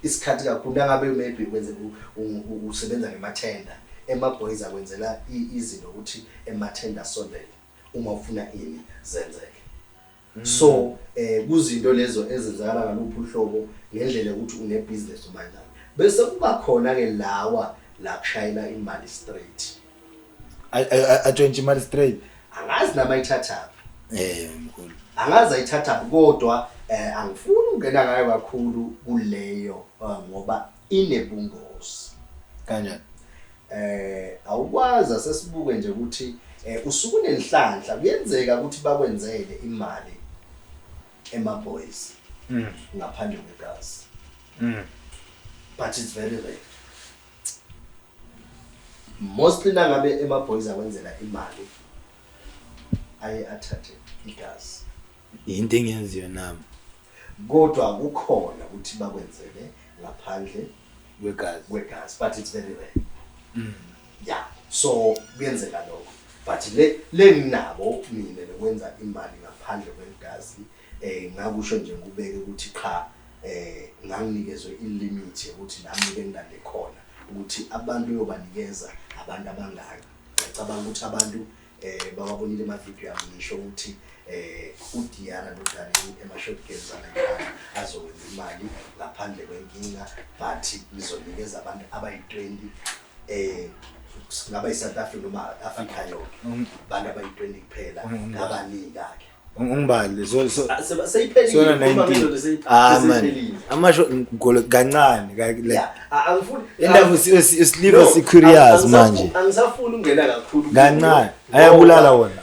isikhathi kakhulu. Nangabe maybe kwenze usebenza ngemathenda, ema-boys akwenzela izinto ukuthi emathenda asondele, uma ufuna ini zenzeke. So kuzinto lezo ezenzakala ngaluphi uhlobo, ngendlela yokuthi une-business noma kanjani. Bese kuba khona ke lawa la kushayela imali straight. Atshontshe imali straight? Angazi nama ayithathaphi. Mkhulu. Angazi ayithathaphi, kodwa angifuni ukungena ngayo kakhulu kuleyo, ngoba inebungozi. Kanjani? Awukwazi, asesibuke nje ukuthi usuke unenhlanhla, kuyenzeka ukuthi bakwenzele imali ema boys ngaphandle kwegazi, but it's very rare. Mostly nangabe ema boys akwenzela imali aye athathe igazi. Into engenziyo nami. Kodwa kukhona ukuthi bakwenzele ngaphandle kwegazi. Kwegazi, but it's very rare. Yeah, so kuyenzeka lokho, but le nginabo mina lokwenza imali ngaphandle kwegazi, ngakusho nje ngubeke ukuthi cha, nganginikezwe ilimit ukuthi nami bengilande khona ukuthi abantu yobanikeza abantu abangaka. Ngicabanga ukuthi abantu bababonile ema video yami ngisho ukuthi uDiara noDani ema short games ala azokwenza imali ngaphandle kwenkinga, but ngizonikeza abantu abayi-20, singaba i-South Africa noma Africa yonke, abantu abayi-20 kuphela, ngabanika ke. Ungibale so Ah, seyiphelile. Sona Uma 19. ngizolo Ah man. seyiphelile. Amasho ngolo kancane like Yeah, angifuni indaba usiliva No, si curious manje. Angisafuni ukungena kakhulu. Kancane. Ayabulala wona.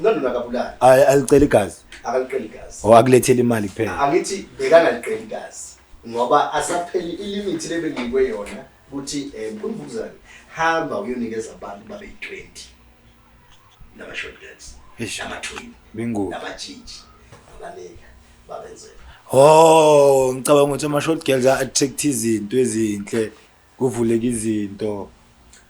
No, no, akabulali. Alicela igazi. Akaliqeli igazi. Or akulethela imali kuphela. Angithi bekangaliceli igazi ngoba asapheli ilimit lebenginikwe yona ukuthi mkhumbuza hamba uyonikeza abantu babe yi-20 nama shortcuts, Eish. nama twin, Bingo. namajiji, abanika babenzela. Oh, ngicabanga ukuthi ama short girls a attract izinto ezinhle, kuvuleka izinto.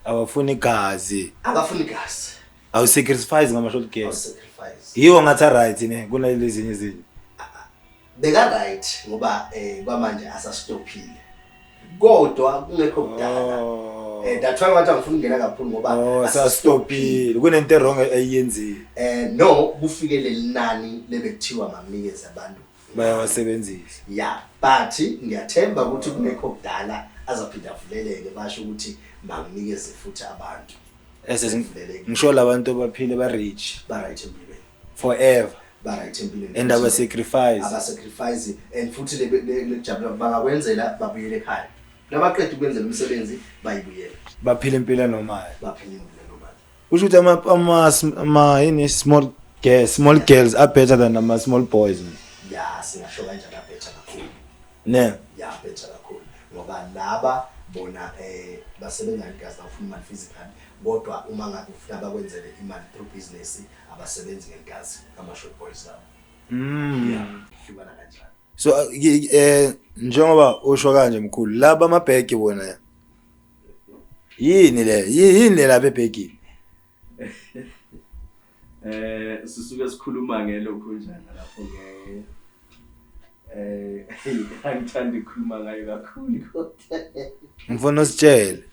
Abafuni igazi. Abafuni igazi. Awu sacrifice ngama short girls. Sacrifice. Yiwo ngathi a right ne kunalezi ezinye izinto. Beka right ngoba kwamanje asastophile. Kodwa kungekho kudala. Oh. That's why ngathi angifuni ukungena kakhulu ngoba Oh, sastopile. Kunento wrong ayiyenzile. No, kufike leli nani lebekuthiwa mamnikeze abantu. Bayawasebenzisa. Yeah, but ngiyathemba ukuthi kungekho kudala azaphinda avuleleke basho ukuthi manginikeze futhi abantu. Ese ngisho labantu abaphile ba rich Ba right empilweni. forever Ba right empilweni. and aba sacrifice. Aba sacrifice and futhi lekujabula bangakwenzela babuyele ekhaya. Nabaqeda ukwenzela umsebenzi bayibuyele. Baphile impilo normal. Baphile impilo normal. Kusho ukuthi ama yini small girls are better than ama small boys. Yeah, singasho kanjalo, better kakhulu. Ne. Yeah, better kakhulu ngoba laba bona basebenza ngegazi, bafuna imali physical, kodwa uma ngabe ufuna bakwenzele imali through business abasebenzi ngegazi ama short boys lawo. Yeah, hlukana kanjalo. So njengoba usho kanje mkhulu, laba amabhegi bona yini le yini le lapha ebhegini? Sisuke sikhuluma ngelokhu njana lapho nge angithandi ukukhuluma ngayo kakhulu kodwa Ngifuna usitshele.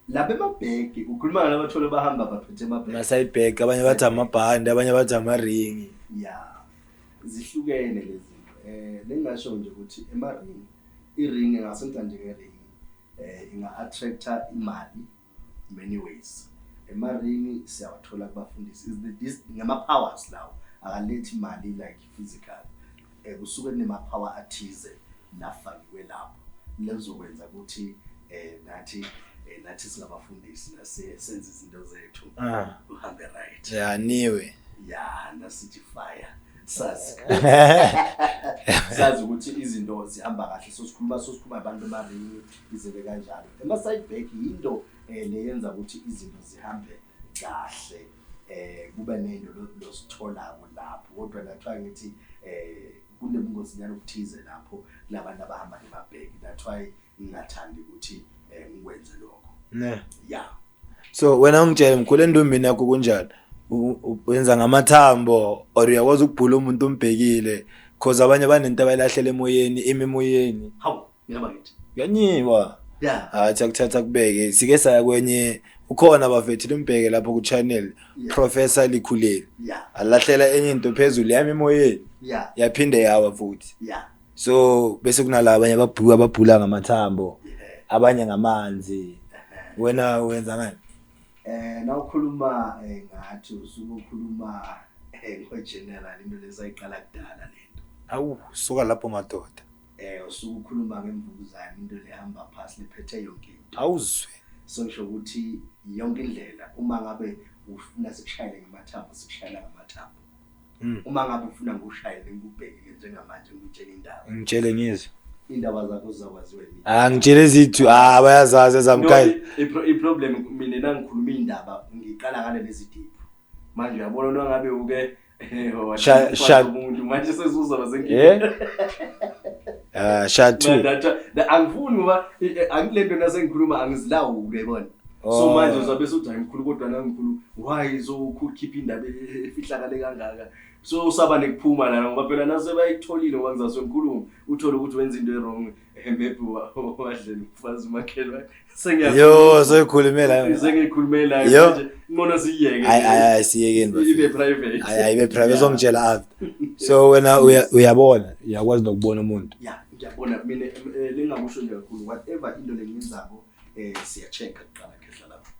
Lapha emabhegi ukhuluma ngalabathola bahamba baphethe emabhegi. Ama-side bag, abanye bathi amabhandi, abanye bathi amaringi. Yeah, zihlukene lezi zinto. Lengingasho nje ukuthi ema-ring, i-ring engasenza nje nge-ring inga attracta imali many ways. Ema-ring siyawathola kubafundisi is the this ngama powers lawo, akalethi imali like physical. Kusuke kunema power athize lafakiwe lapho lezokwenza ukuthi nathi singabafundisi nase senze izinto zethu uhambe right. Ya niwe. Ya, nasithi fire sazi sazi ukuthi izinto zihamba kahle. So sikhuluma abantu emaringi, izinto kanjalo. Ema-side bag yinto leyenza ukuthi izinto zihambe kahle, kube nento lositholako lapho, kodwa that's ngithi kunebungozinyana obuthize lapho labantu abahamba nemabhegi. That's why ngingathandi ukuthi ngikwenze lokho. Ne. Yeah. So wena ungitshele mkhulu, entombini yakho kunjani? Wenza ngamathambo or uyakwazi ukubhula umuntu umbhekile? Cause abanye banento abayilahlela emoyeni, imi emoyeni. Hawu, mina bakithi. Kuyanyiwa. Hathi akuthatha kubeke. Sike saya kwenye ukhona bafethu, limbheke lapho ku channel Professor Likhuleli. Alahlela enye into phezulu yami emoyeni. Yaphinde yawa futhi. So bese kunalaba abanye ababhuka ababhula ngamathambo, abanye ngamanzi. Wena wenza ngani? Nawukhuluma ngathi usuke ukhuluma ngo-general, into lesayiqala kudala lento. Awu, suka lapho madoda. Usuke ukhuluma ngemvukuzane, into lehamba phasi lephethe yonke into. Awuzwe. So ngisho ukuthi yonke indlela, uma ngabe ufuna sikushayele ngamathambo, sikushayela ngamathambo. Uma ngabe ufuna ngikushayele ngikubhekile njengamanje ngikutshela indaba. Ngitshele ngizwe. Indaba zakho zizakwaziwa yimi. Ah, ngitshele ezithu, ah, bayazazi ezamkhaya. No, i-problem mina nangikhuluma indaba ngiqala ngale lezi deep. Manje uyabona noma ngabe uke umuntu manje sezuzoba senkingeni. Yeah. Ah, sha two. Angifuni ngoba angilento nasengikhuluma angizilawuli, uyabona. So Oh. manje uzabe usuthi hayi mkhulu, kodwa nangikhulu why so ukhipha indaba efihlakale kangaka? So usaba nekuphuma lana ngoba phela nase bayitholile, ngoba ngizase ngikhuluma uthole ukuthi wenza into e-wrong, maybe wadlela umfazi umakhelwane. Sengiya Yo, soyikhulumela. Sengiyikhulumela Yo. manje ngcono siyeke. Hayi hayi hayi, siyekeni ibe bafethu. private. Hayi hayi, ibe private, uzongitshela after. So wena uyabona, uyakwazi nokubona umuntu. Yeah, ngiyabona mina. Lengakusho nje kakhulu, whatever into lengiyenzako siya-check kuqala khehla lapho.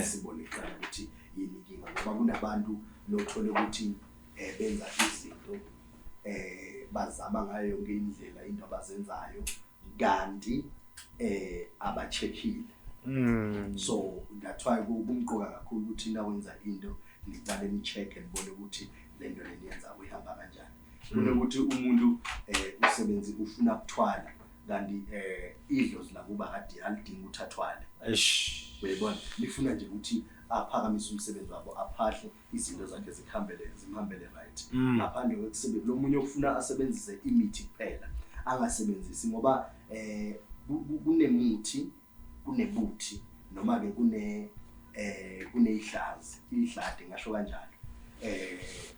Sibone kuqala ukuthi yini inkinga ngoba kunabantu lothole ukuthi Benza izinto, bazama ngayo yonke indlela into abazenzayo, kanti abacheckile. So that's why kumqoka kakhulu ukuthi nawenza into niqale ni-check, nibone ukuthi le nto le niyenza ihamba kanjani, kunokuthi umuntu usebenzi ufuna ukuthwala kanti idlozi lakuba kade alidinga ukuthi athwale. Eish. Uyayibona, lifuna nje ukuthi aphakamise umsebenzi wabo, aphahle izinto zakhe zikhambele, zimhambele right, ngaphandle kwekusebenza lo munye ufuna asebenzise imithi kuphela, angasebenzisi ngoba kunemuthi, kunebuthi, noma ke kuneyihlazi, ihladi ngasho kanjalo.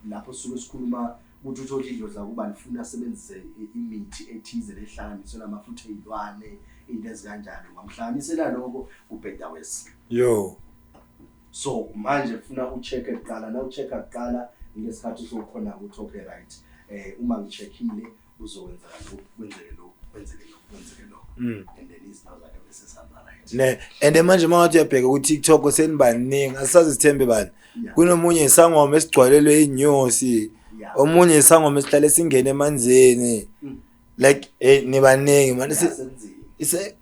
Lapho suke sikhuluma ukuthi uthole idlozi lakuba lifuna asebenzise imithi ethize lehlanganiswe namafutha ey'lwane, into ezikanjalo, ngamhlanganisela lokho kubheda wesi. Yo. So manje kufuna u-check kuqala. Na u-check kuqala ngesikhathi usokhona ukuthi okay, right, uma ngi-checkile kuzokwenzeka lokhu, kwenzeke lokhu, kwenzeke lokhu, kwenzeke lokhu, and then izinto zakhe bese sihamba right. Ne and manje mangathi uyabheka ku TikTok senibaningi, asazi sithembe bani. Kunomunye isangoma esigcwalelwe inyosi, omunye isangoma esihlale singene emanzini. Like nibaningi man. Senzima. Ise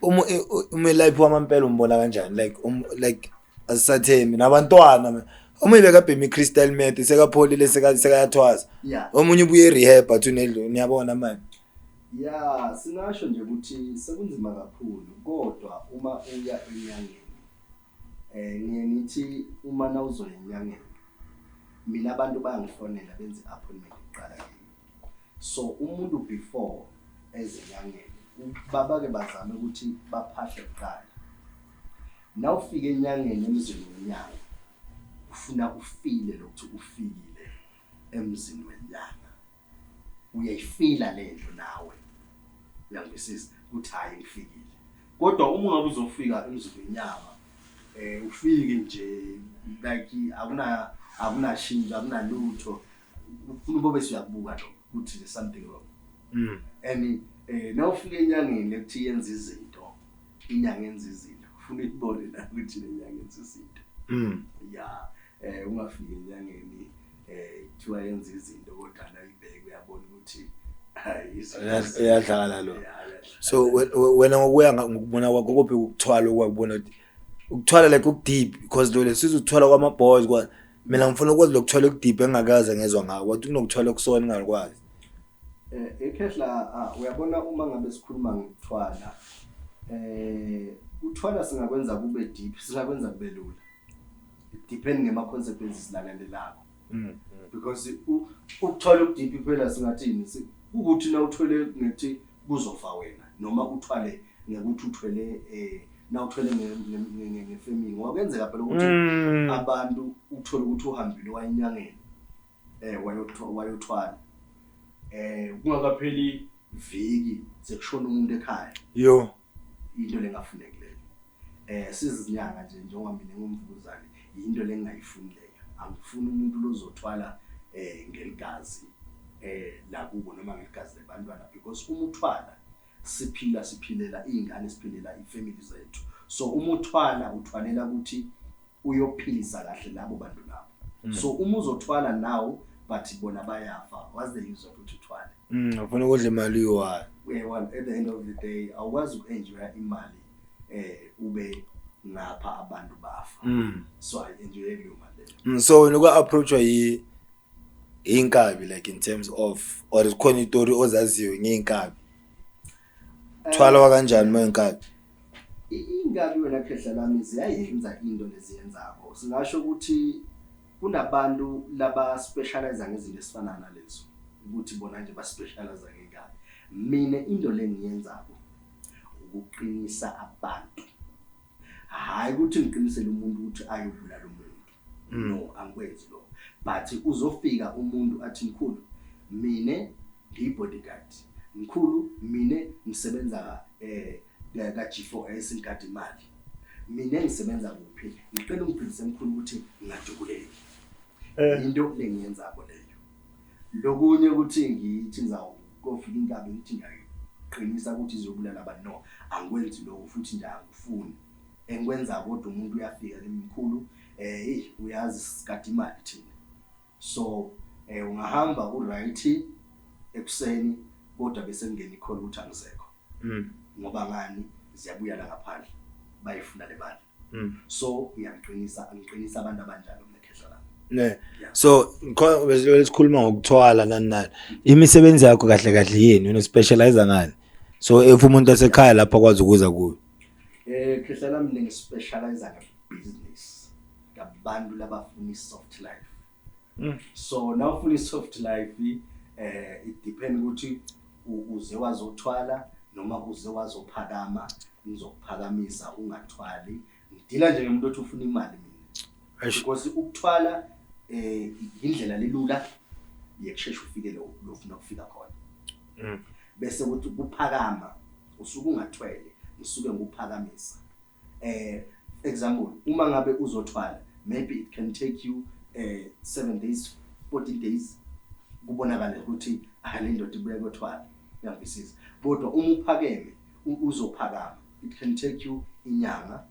umelaphi wamampela umbona kanjani? Like like asisathembi nabantwana, man. Omunye bekabhema i-crystal meth, sekapholile, sekayathwasa. Omunye ubuye e-rehab athi unedlo, niyabona manje. Ya, singasho nje ukuthi sekunzima kakhulu, kodwa uma uya enyangeni, ngiye ngithi uma nawuzoya enyangeni, mina abantu bayangifonela benze appointment kuqala kimi. So umuntu before ezenyangeni babake bazame ukuthi baphahle kuqala. Nawufika enyangeni, emzini wenyanga, ufuna ufile lokuthi ufikile emzini wenyanga, uyayifila lento nawe, uyangizwisisa ukuthi hayi, ngifikile. Kodwa uma ungabe uzofika emzini wenyanga, ufike nje like akunashintsho, akunalutho, ufuna ube bese uyakubuka lokho ukuthi there's something wrong. And nawufika enyangeni ekuthi yenza izinto, inyanga yenza izinto, ufuna uyibone la ukuthi le nyanga yenza izinto. Ya, ungafiki enyangeni kuthiwa yenza izinto, kodwa nawuyibheka uyabona ukuthi hayi, izinto Uyadlala lo. Ya, uyadlala. So wena ngokuya ngokubona kwakho, kuphi ukuthwala okwakubona ukuthi ukuthwala like uku-deep? Because lo lesizwe ukuthwala kwama-boys kwa mina ngifuna ukwazi lokuthwala oku-deep engakaze ngezwa ngako, kodwa kunokuthwala okusona engakwazi. Ikhehla, uyabona uma ngabe sikhuluma ngokuthwala, uthwala singakwenza kube deep, singakwenza kube lula, depending ngema consequences lalandelako. Because ukuthwala oku-deep phela singathini, ukuthi na uthwele ngethi kuzofa wena, noma uthwale ngekuthi uthwele na uthwele ngefamily, ngoba kuyenzeka phela ukuthi abantu uthole ukuthi uhambile wayenyangeni, wayothwala, kungakapheli viki sekushona umuntu ekhaya. Yo. Into lengafuneki leyo. Sizinyanga nje, njengoba mina ngumvukuzane, into lengingayifuni leyo. Angifuni umuntu lozothwala ngeligazi lakubo noma ngeligazi lebantwana, because uma uthwala, siphila, siphilela iy'ngane, siphilela i-family zethu. So uma uthwala, uthwalela ukuthi uyophilisa kahle labo bantu labo. So uma uzothwala now but bona bayafa, what's the use of ukuthi uthwale? Ufuna ukudla imali uyi-one. Uyayibona, at the end of the day awukwazi uku-enjoya imali ube ngapha abantu bafa. So ayi-enjoye leyo mali leyo. So wena uka-approachwa inkabi, like in terms of, or zikhona itori ozaziyo ngey'nkabi? Thwala kanjani uma inkabi? Inkabi wena khehla lami ziyayenza into leziyenzako. Singasho ukuthi kunabantu laba specialize ngezinto ezifana nalezo, ukuthi bona nje ba specialize ngenkabi. Mina into lengiyenzako ukuqinisa abantu, hayi ukuthi ngiqinisele umuntu ukuthi ayobulala umuntu. No, angikwenzi lokho. But uzofika umuntu athi, "Mkhulu, mine ngiyi-bodyguard. Mkhulu, mine ngisebenza ka G4S, ngigada imali. Mina ngisebenza kuphi? Ngicela ungiphilise mkhulu ukuthi ngingadubuleki." Into lengiyenzako leyo. Lokunye ukuthi ngithi ngizawukofika inkabi ngithi ngiyayiqinisa ukuthi izobulala abantu, no, angikwenzi lokho futhi nje angifuni. Engikwenza kodwa, umuntu uyafika kimi, "Mkhulu, hey, uyazi sigada imali thina, so Ungahamba ku right ekuseni, kodwa bese kungena i-call ukuthi angisekho. Ngoba ngani? Ziyabuya la ngaphandle, bayifuna le mali. So ngiyangiqinisa, ngiqinisa abantu abanjalo mina, khehla lami. Ne. Yeah. So bese sikhuluma ngokuthwala nani nani. Imisebenzi yakho kahle kahle yini? Wena specialize ngani? So if umuntu asekhaya lapha akwazi ukuza kuyo. Khehla lami, ngispecialize nge-business ngabantu labafuna i-soft life. So nawufuna i-soft life, it depend ukuthi uze wazothwala noma uze wazophakama. Ngizokuphakamisa ungathwali. Ngidila nje ngomuntu othi ufuna imali mina. Eish. Because ukuthwala indlela lelula yekushesha ufike lo lo ufuna ukufika khona. Bese kuthi kuphakama usuke ungathwele, ngisuke ngikuphakamisa. Example, uma ngabe uzothwala, maybe it can take you 7 days, 14 days, kubonakala ukuthi ah, le ndoda ibuya kothwala, uyangizwisisa? Kodwa uma uphakeme, uzophakama, it can take you inyanga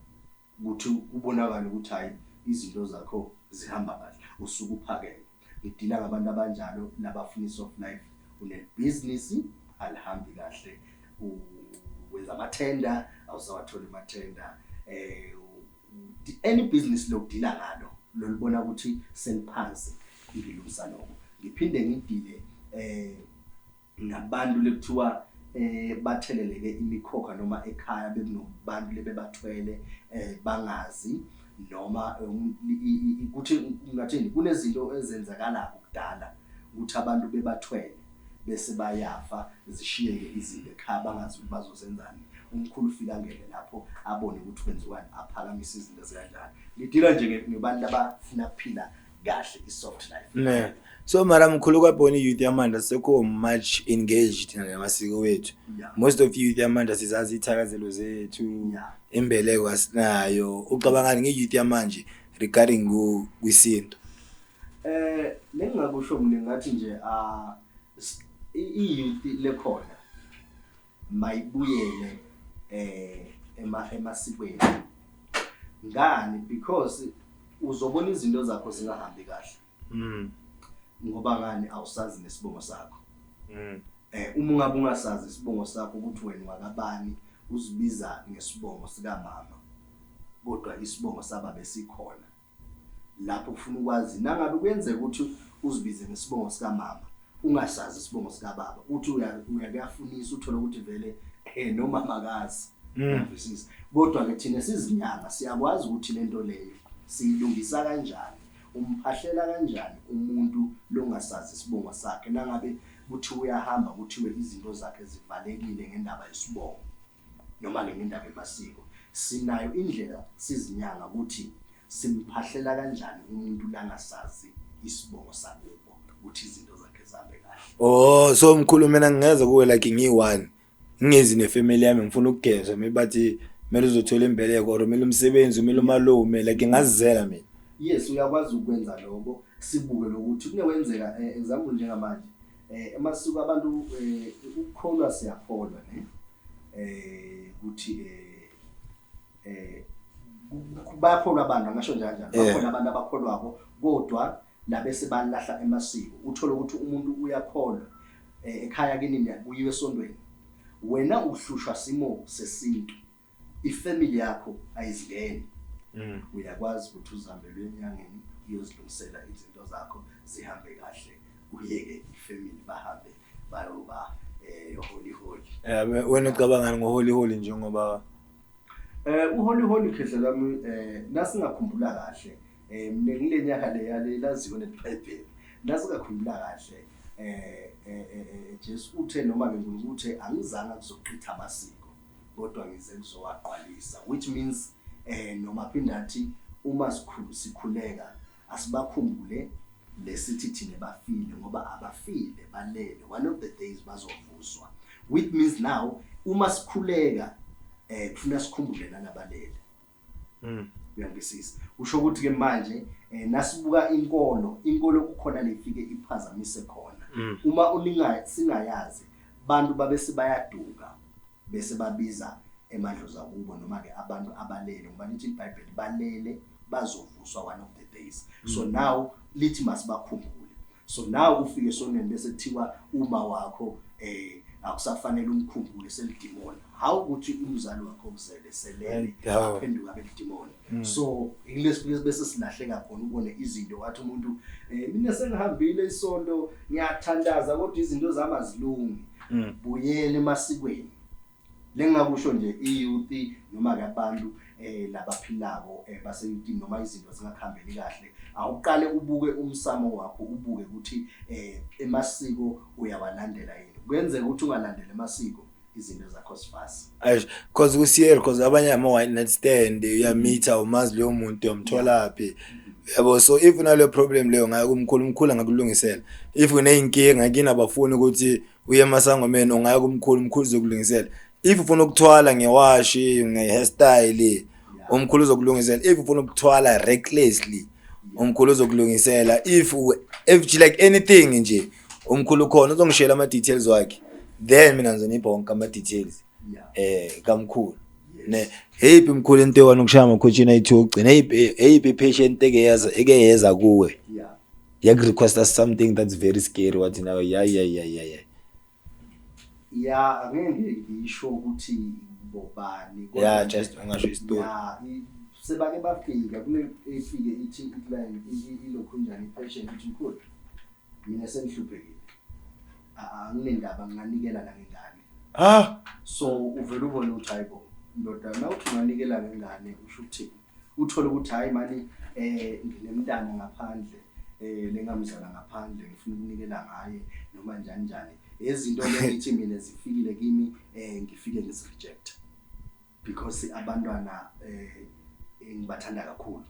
ukuthi kubonakale ukuthi hayi, izinto zakho zihamba kahle, usuke uphakeme. Ngidila ngabantu abanjalo labafuna i-soft life. Unebhizinisi alihambi kahle, wenza amathenda, awusawatholi amathenda, any business lokudila ngalo lolubona ukuthi seliphansi, ngilungisa lokho. Ngiphinde ngidile ngabantu lekuthiwa batheleleke imikhokha, noma ekhaya bekunobantu lebebathwele bangazi, noma ukuthi ngathini, kunezinto ezenzakala kudala ukuthi abantu bebathwele bese bayafa, zishiyeke izinto ekhaya, bangazi ukuthi bazozenzani. Umkhulu ufika angene lapho, abone ukuthi kwenziwani, aphakamise izinto ezikanjalo. Ngidila nje ngebantu abafuna ukuphila kahle, i-soft life. Ne. So mara mkhulu, kwabona i-youth yamanje sekho much engaged namasiko wethu. Most of youth yamanje sizazi ithakazelo zethu. Imbeleko asinayo. Ucabangani nge-youth yamanje regarding kwisintu? Lengingakusho mina, ngathi nje i-youth lekhona mayibuyele emasikweni. Ngani? Because uzobona izinto zakho zingahambi kahle. Ngoba ngani? Awusazi nesibongo sakho. Uma ungabe ungasazi isibongo sakho ukuthi wena wakabani, uzibiza ngesibongo sikamama, kodwa isibongo sababe sikhona. Lapho ufuna ukwazi, nangabe kuyenzeka ukuthi uzibize ngesibongo sikamama, ungasazi isibongo sikababa, uthi uya kuyafunisa, uthole ukuthi vele nomama akazi. Uyazwisisa? Kodwa ke thina sizinyanga siyakwazi ukuthi lento leyo siyilungisa kanjani, umphahlela kanjani umuntu longasazi isibongo sakhe, nangabe kuthi uyahamba kuthiwe izinto zakhe zivalekile ngendaba yesibongo noma ke ngendaba yemasiko. Sinayo indlela sizinyanga ukuthi simphahlela kanjani umuntu langasazi isibongo sakubo ukuthi izinto zakhe zihambe kahle. Oh, so mkhulu, mina ngingeza kuwe like ngiyi-one. Ngingezi nefamily yami, ngifuna ukugezwa, maybe bathi kumele uzothola imbeleko or kumele umsebenzi, kumele umalume, like ngingazizela mina. Yes, uyakwazi ukwenza lokho, sibuke lokuthi kunewenzeka. Example, njengamanje emasiko abantu, ukukholwa siyakholwa ne ukuthi bayakholwa abantu, angasho njalo njalo. Bakhona abantu abakholwako, kodwa labese balahla emasiko. Uthole ukuthi umuntu uyakholwa, ekhaya kini kuyiwe esontweni, wena uhlushwa simo sesintu, ifamily yakho ayizingeni. Uyakwazi ukuthi uzihambele enyangeni, uyozilungisela izinto zakho zihambe kahle, uyeke ifamily bahambe bayoba holy holy. Wena ucabangani ngoholy holy njengoba Uholy holy, khehla lami, nasingakhumbula kahle, mina ngile nyaka leya laziwe neBhayibheli, nasingakhumbula kahle, Jesu uthe, noma ke uNkulunkulu uthe, angizange kuzochitha amasiko, kodwa ngize kuzowaqalisa, which means noma phinda athi uma sikhulu sikhuleka, asibakhumbule lesithi thina bafile, ngoba abafile, balele, one of the days bazovuswa, which means now uma sikhuleka kufuna sikhumbule nalabalele. Uyangizwisisa? Usho ukuthi ke manje nasibuka inkolo kukhona lefike iphazamise khona. Uma uninga singayazi, bantu babe sebayaduka, bese babiza emadlozi akubo, noma ke abantu abalele, ngoba lithi iBhayibheli balele, bazovuswa one of the days. So now lithi masibakhumbule. So now ufike esonweni bese kuthiwa uma wakho akusafanele umkhumbule, selidimoni. How ukuthi umzali wakho uzele selele aphenduka belidimoni? So kulesi bese silahleka khona, ubone izinto wathi umuntu mina sengihambile isonto, ngiyathandaza, kodwa izinto zami azilungi. Buyele emasikweni. Lengingakusho nje i-youth noma ke abantu labaphilako base-youthini, noma izinto zingakuhambeli kahle, awuqale ubuke umsamo wakho, ubuke ukuthi emasiko uyawalandela yini. Kuyenzeka ukuthi ungalandeli emasiko, izinto zakho zifasi. Eish, 'cause kusiyeri, 'cause abanye ama one night stand, uyamitha, umazi leyo muntu uyamtholaphi, yabo. So if unaleyo problem leyo, ngaya kumkhulu, umkhulu angakulungisela. If uneyinkinga kini, abafuni ukuthi uye emasangomeni, ungaya kumkhulu, umkhulu uzokulungisela. If ufuna ukuthwala ngewashi, nge-hairstyle, umkhulu uzokulungisela. If ufuna ukuthwala recklessly, umkhulu uzokulungisela. If like anything nje, umkhulu khona uzongishela ama-details wakhe, then mina ngizonipha wonke ama-details kamkhulu ne. Heyiphi mkhulu into ewana ukushaya amakhotshini ayi-two ogcina? Eyiphi i-patient eke yeza kuwe yaku-requesta something that's very scary, wathi nawe, ya ya ya ya ya? Ya, angeke ngisho ukuthi bobani, kodwa Just ungasho isitori. Ya, sebake bafika kune efike ithi i-client ilokhunjani, i-patient ithi, "Mkhulu, mina sengihluphekile, anginendaba, nginganikela nangengane." So uvele ubone ukuthi, hayi bo ndoda, nawuthi unganikela ngengane usho ukuthini? Uthole ukuthi, hayi mani, nginemntana ngaphandle lengamzala ngaphandle, ngifuna ukunikela ngaye noma njani njani. Izinto lengithi mina zifikile kimi, ngifike ngizireject because abantwana ngibathanda kakhulu.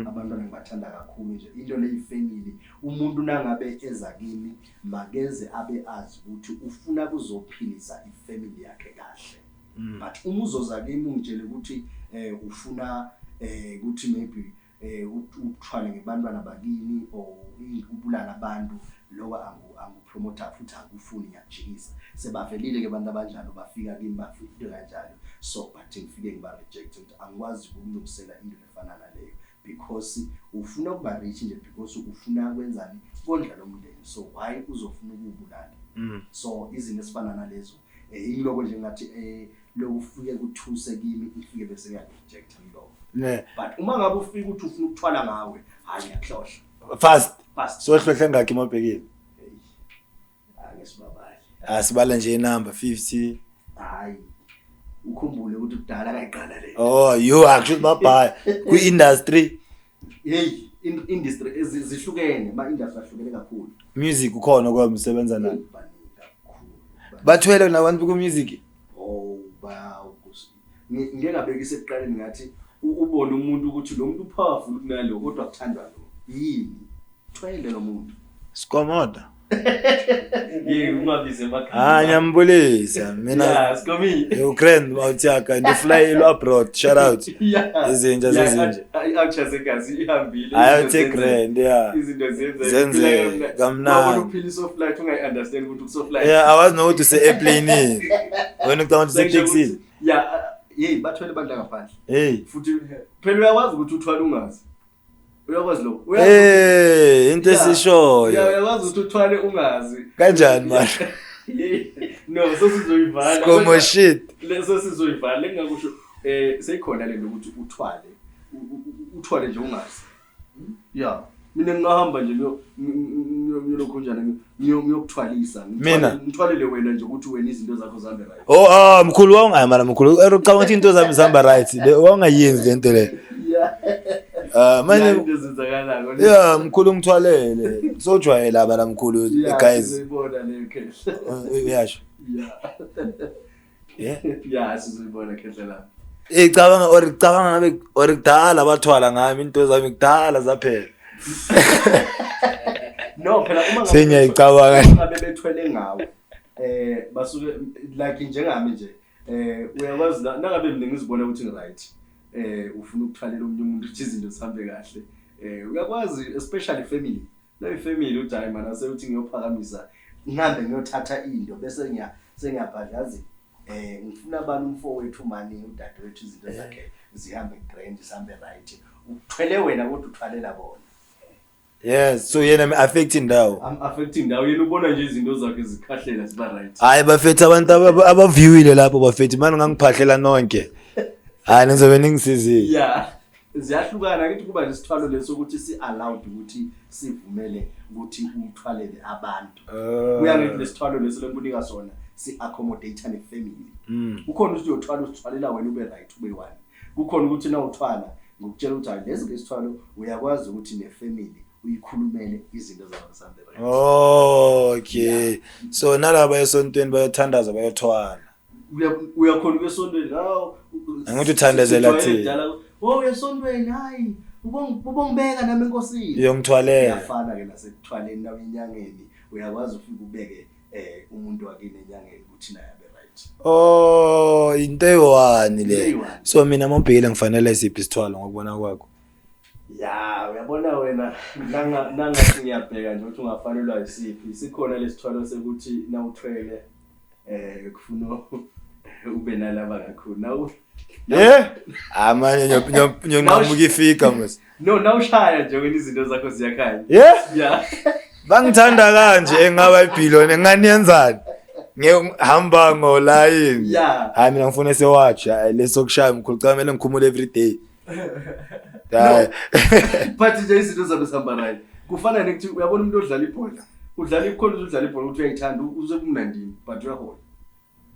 Abantwana ngibathanda kakhulu nje. Into leyifamily, umuntu nangabe eza kimi, makeze abe azi ukuthi ufuna kuzophilisa ifamily yakhe kahle. But uma uzoza kimi ungitshele ukuthi ufuna ukuthi maybe uthwale ngebantwana bakini or ubulala abantu, lokho angupromoter futhi angufuni, ngiyakujikisa. Sebavelile ke abantu abanjalo, bafika kimi, bafika into kanjalo. So but ngifike ngiba reject ukuthi angikwazi ukulungisela into efana naleyo because ufuna ukuba rich nje, because ufuna kwenzani? Kondla lo mndeni. So why uzofuna ukuwubulala? So izinto esifana nalezo, ingiloko nje ngathi lokufike kuthuse kimi, ifike bese ngiyakurejecta kuloko. But uma ngabe ufika uthi ufuna ukuthwala ngawe, hayi, ngiyakuhlohla. Fast. Fast. So hlohle ngakhi mawubhekile? Ake sibabale. Asibala nje inumber, 50? Hayi, ukhumbule ukuthi kudala kayiqala le. Oh, you actually babhaya kwi-industry. Hey, industry zihlukene, ma industry ahlukene kakhulu. Music ukhona kwa msebenza nayo? Baningi kakhulu. Bathwele nabantu ku music? Oh, ba ngike ngabekisa ekuqaleni ngathi ubone umuntu ukuthi lo muntu powerful kunalo, kodwa kuthandwa lo. Yini? Thwele lo muntu. Sikomoda. Yey, ungabize emakhaya. Ah, ngiyambulisa mina. Yeah, Sikomi. Yo grand mawuthaka and fly ilo abroad, shout out. Izinja zezinja. I-oucher segazi ihambile. Ayo Izinto take grand, yeah. Izinto zenze Zenze kamnandi. Wabona uphila i-soft life, ungayi-understand ukuthi ku-soft life. Yeah, awazi nokuthi use-airplane, wena ucabanga ukuthi Sengisho usetekisini. Yeah. Hey, bathwele abantu ngaphandle. Hey. Futhi phela uyakwazi ukuthi uthwale ungazi. Uyakwazi lokho. Hey, into esishoyo. Yeah, uyakwazi ukuthi uthwale ungazi. Kanjani manje? No, sesizoyivala. Sikomo shit. Leso sizoyivala, lengakusho seyikhona lento ukuthi uthwale. Uthwale nje ungazi. Yeah. Mina ngingahamba nje ngiyolokhu njani, ngiyokuthwalisa. Mina? Ngithwalele wena nje ukuthi wena izinto zakho zihambe right. Oh, ah, mkhulu wawungayi mara mkhulu. Ucabanga ukuthi into zami zihamba right. Wawungayenzi lento le. Yeah. Ah, manje Yeah, into ezenzakalayo. Yeah, mkhulu ngithwalele. Sojwayela abala mkhulu Yeah, guys. sizoyibona leyo khehla. Uyasho. Yeah. Yeah. Yeah, sizoyibona khehla la. Eh, cabanga or cabanga ngabe or kudala bathwala ngami, into zami kudala zaphela. No, phela uma ngabe Sengiyayicabanga. uma ngabe bethwele ngawe, basuke like njengami nje, uyakwazi nangabe mina ngizibona ukuthi ngi-right, ufuna ukuthwalela omunye umuntu ukuthi izinto zihambe kahle, uyakwazi, especially family la, ifamily uthi, hayi mana, sekuthi ngiyophakamisa. Ngihambe ngiyothatha into bese sengiyabhadlazi, ngifuna abantu, umfowethu mani, udadewethu, izinto zakhe zihambe grand, zihambe right. Uthwele wena kodwa uthwalela bona. Yes, so yena affecting ndawo. I'm affecting ndawo, yena ubona nje izinto zakhe zikhahlela ziba right. Hayi bafethu, abantu abaviewile lapho bafethu, manje ngangiphahlela nonke. Hayi, nizobe ningisizile. Yeah, ziyahlukana kithi, kuba nesithwalo leso ukuthi si allowed ukuthi sivumele ukuthi uthwalele abantu. Kuya ngithi lesithwalo leso lenkunika sona si accommodate ne family. Kukhona ukuthi uyothwala usithwalela wena ube right, ube one. Kukhona ukuthi na uthwala ngokutshela ukuthi hayi, lesi lesithwalo uyakwazi ukuthi ne family uyikhulumele izinto zabo zihambe right. Oh, okay. So nalaba esontweni bayothandaza, bayothwala. Uyakhona ukuya esontweni, hawu. Angithi uthandazela thina. Oh, uya esontweni, hayi, ubongibeka nami enkosini. Uyongithwalela. Iyafana ke nasekuthwaleni, nawe enyangeni uyakwazi ufike ubeke umuntu wakini enyangeni ukuthi naye abe right. Oh, into eyi-one Into le. eyi-one. So mina mawubhekile ngifanele siphi isithwalo ngokubona kwakho? Ya, uyabona wena, nangathi ngiyabheka nje ukuthi ungafanelwa yisiphi. Sikhona lesithwalo sekuthi nawuthwele kufuna ube nalaba kakhulu. Nawu Yeah. Ah manje nyonqamuka ifika mos. No, nawushaya nje wena izinto zakho ziyakhanya. Yeah. Yeah. Bangithanda kanje engaba ibillion enganiyenzani? Ngihamba ngolayini. Yeah. Hayi, mina ngifuna sewatch leso kushaya mkhulu, cha, kumele ngikhumule every day. Hayi. But nje izinto zabe zihamba right. Kufana nekuthi uyabona umuntu odlala ibhola. Udlala ikhona, udlala ibhola ukuthi uyayithanda, uze kumnandini, but uyahola.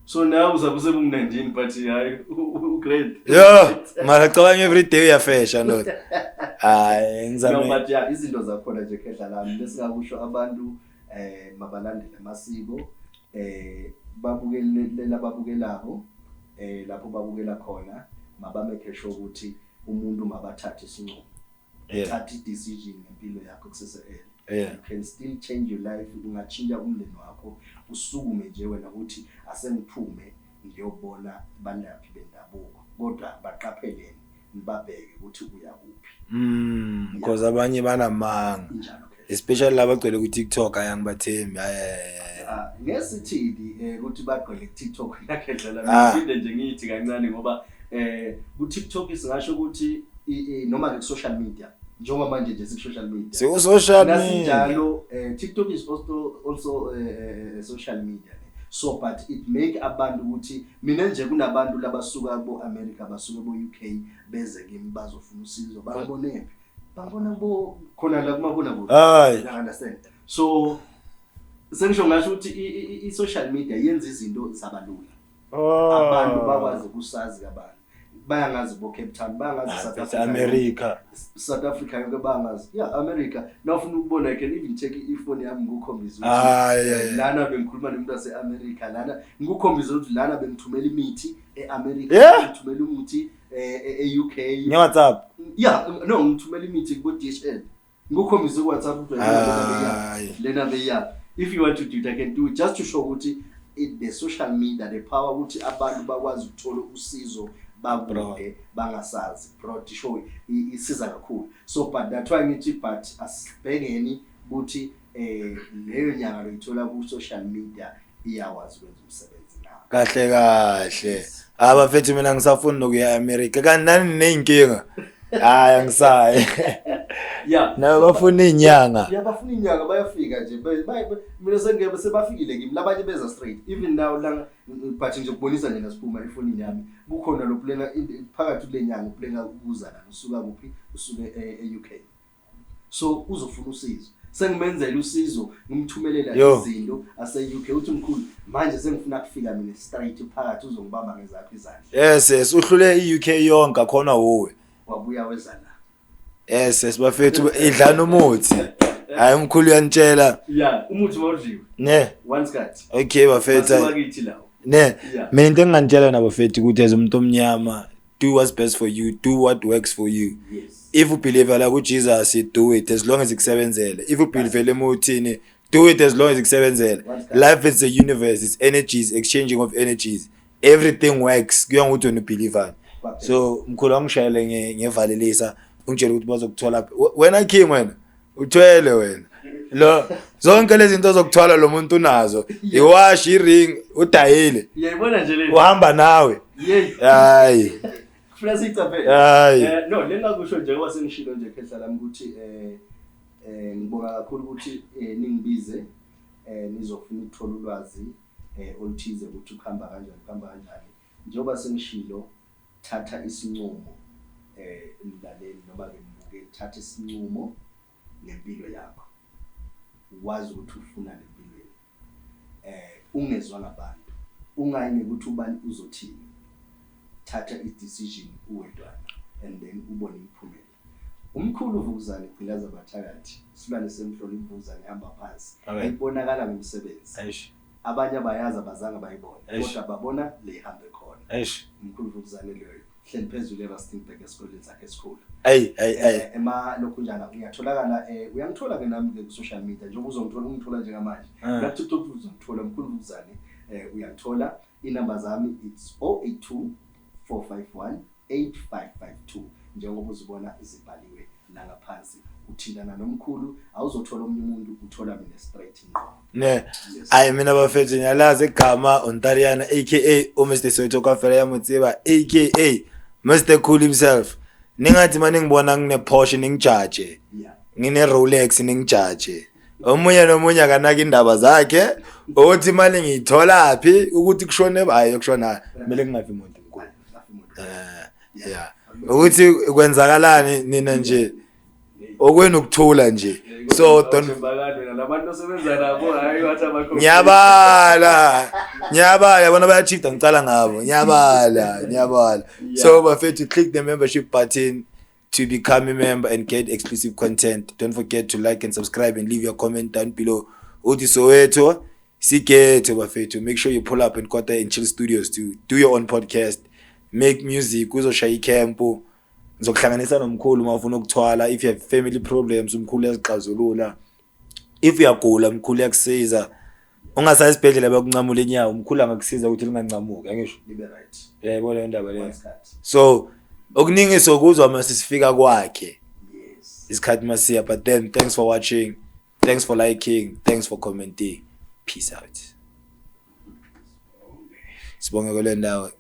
So now uzabe usebumnandini, but hayi, u-great. Yo, mara cabanga every day uyafesha ndoda. Hayi, No, ngizame. but yeah, izinto zakhona nje, khehla lami, lesingakusho abantu mabalandele amasiko, babukele lababukelako, lapho babukela khona, mabamake sure ukuthi umuntu mabathathe isinqumo. Thatha i-decision ngempilo yakho kusese early. You can still change your life, ungatshintsha umndeni wakho, usukume nje wena ukuthi asengiphume ngiyobona balaphi bendabuko, kodwa baqapheleni, nibabheke ukuthi uyakuphi. Because abanye banamanga. Injalo ke. Especially laba agcwele ku TikTok, ayangibathembi. Hayi. Ah, ngesithini ukuthi bagcwele ku TikTok yakhe dlala? Ah. Ngiphinde nje ngithi kancane ngoba ku TikTok singasho ukuthi noma ke ku social media, njengoba manje nje siku social media. Siku social media. Nasinjalo, TikTok is also social media. So but it make abantu ukuthi mina nje kunabantu labasuka bo America, basuka bo UK, beze kimi bazofuna usizo, bangibonephi? Bangibona bo khona la kumabona kude. Hayi. You understand? So sengisho ngasho ukuthi i-social media yenza izinto zabalula. Oh. Abantu bakwazi ukusazi kabanzi. Bayangazi bo Cape Town, bayangazi South South Africa. America. South Africa yonke bangazi. Yeah, America. Nawufuna ukubona, I can even check ifone yami ngikukhombise ukuthi Hayi, yeah, yeah. lana bengikhuluma nomuntu wase America, lana ngikukhombise ukuthi lana bengithumela imithi eAmerica, ngithumela umuthi e-UK. Nge WhatsApp. Yeah, no, ngithumela imithi ku DHL. Ngikukhombise ku WhatsApp ukuthi Hayi. lena beya. If you want to do it, I can do it just to show ukuthi the social media, the power ukuthi abantu bakwazi ukuthola usizo bakude bangasazi, broad show isiza kakhulu. So but that's why ngithi but asibhekeni ukuthi leyo nyanga loyithola ku social media iyakwazi ukwenza umsebenzi na. Kahle kahle. Abafethu, mina ngisafuna nokuya eAmerica, kanti nani nenkinga. Hayi, angisayi. Nabo bafuna inyanga. Yeah, bafuna inyanga, bayafika nje. Mina sengeke sebafikile kimi, labanye beza straight. Even now la, but nje kubonisa nje nasiphuma efonini yami. Kukhona lo plana phakathi kule nyanga, uplana ukuza la, usuka kuphi? Usuke e-UK. So uzofuna usizo. Sengimenzela usizo, ngimthumelela Yo. izinto ase UK, uthi mkhulu manje sengifuna kufika mina straight phakathi, uzongibamba ngezakho izandla. Yes, uhlule iUK yonke akhona wuwe. Wabuya weza la. Yes, bafethu, idlana umuthi. Hayi, umkhulu uyanitshela. Yeah, umuthi mawudliwe. Ne. One scat. Okay bafethu. Wakithi lawo. Ne. Yeah. Mina into enginganitshela nabafethu ukuthi as umuntu omnyama, do what's best for you, do what works for you. Yes. If you believe la ku Jesus, do it as long as ikusebenzele. If you believe emuthini, do it as long as ikusebenzele. Life is a universe, it's energies, exchanging of energies. Everything works. Kuya ngokuthi wena ubelieve. So mkhulu angishayele ngevalelisa, ungitshele ukuthi bazokuthola wena king, wena uthwele wena lo zonke lezi zinto zokuthwala lo muntu unazo, iwash, iring, udayile. Uyayibona nje le. Uhamba nawe. Yey. Hayi. Kufuna siyicaphele. Hayi. No, lengakusho njengoba sengishilo nje khehla lami ukuthi Ngibonga kakhulu ukuthi ningibize nizofuna ukuthola ulwazi oluthize ukuthi kuhamba kanjani, kuhamba kanjani. Njengoba sengishilo, thatha isinqumo, mlaleli noma ke mbukeli, thatha isinqumo ngempilo yakho. Wazi ukuthi ufunani empilweni. Ungezwa ngabantu. Ungayi ngekuthi ubani uzothini. Thatha i-decision uwedwana and then ubone imiphumela. Umkhulu uVukuzane gqilaza abathakathi, isilwane semhlolo imvukuzane ihamba phansi. Ibonakala ngomsebenzi. Abanye abayazi, abazange bayibone, kodwa babona le ihambe khona. Umkhulu Vukuzane loyo hleli phezulu eRustenburg esikoleni sakhe esikhulu. Ayi ayi ayi. Ema lokhunjana uyatholakala, uyangithola ke nami ke ku social media njengoba uzongithola, ungithola njengamanje. La TikTok uzongithola umkhulu Vukuzane, uyangithola. Inamba zami it's 082 451 8552 njengoba uzibona zibhaliwe la ngaphansi. Uthintana nomkhulu, awuzothola omunye umuntu, uthola mina straight ngqo. Ne. Yes. Ayi mina bafethu, ngiyalazi igama, Ontariana aka uMr Soweto Kafela ya Motseba aka Mr Cool himself. Ningathi manje ngibona ngine Porsche ningijaje. Ngine Rolex ningijaje. Omunye nomunye akanaka indaba zakhe, ukuthi imali ngiyitholaphi, ukuthi kushone, hayi, kushona kumele kungafi umuntu mkhulu. Yeah. Ukuthi kwenzakalani, nina nje okwenu ukuthula nje. So don't Thembakali labantu osebenza nabo, hayi, wathi abakho. Ngiyabala. Ngiyabala, yabona bayachifta, ngicala ngabo. Ngiyabala, ngiyabala. So bafethu, click the membership button to become a member and get exclusive content. Don't forget to like and subscribe and leave your comment down below. Uthi Soweto, sigetho bafethu. Make sure you pull up in Kota and Chill Studios to do your own podcast, make music, uzoshaya icamp. Ngizokuhlanganisa nomkhulu uma ufuna ukuthwala. If you have family problems, umkhulu uyazixazulula. If uyagula, umkhulu uyakusiza. Ungasayi esibhedlela bakuncamula inyawo, umkhulu angakusiza ukuthi lingancamuki, angisho. Libe right. Uyayibona le ndaba leyo. Kwesikhathi. So okuningi sokuzwa mase sifika kwakhe. Isikhathi masiya, but then thanks for watching. Thanks for liking, thanks for commenting. Peace out. Sibonge kule ndawo.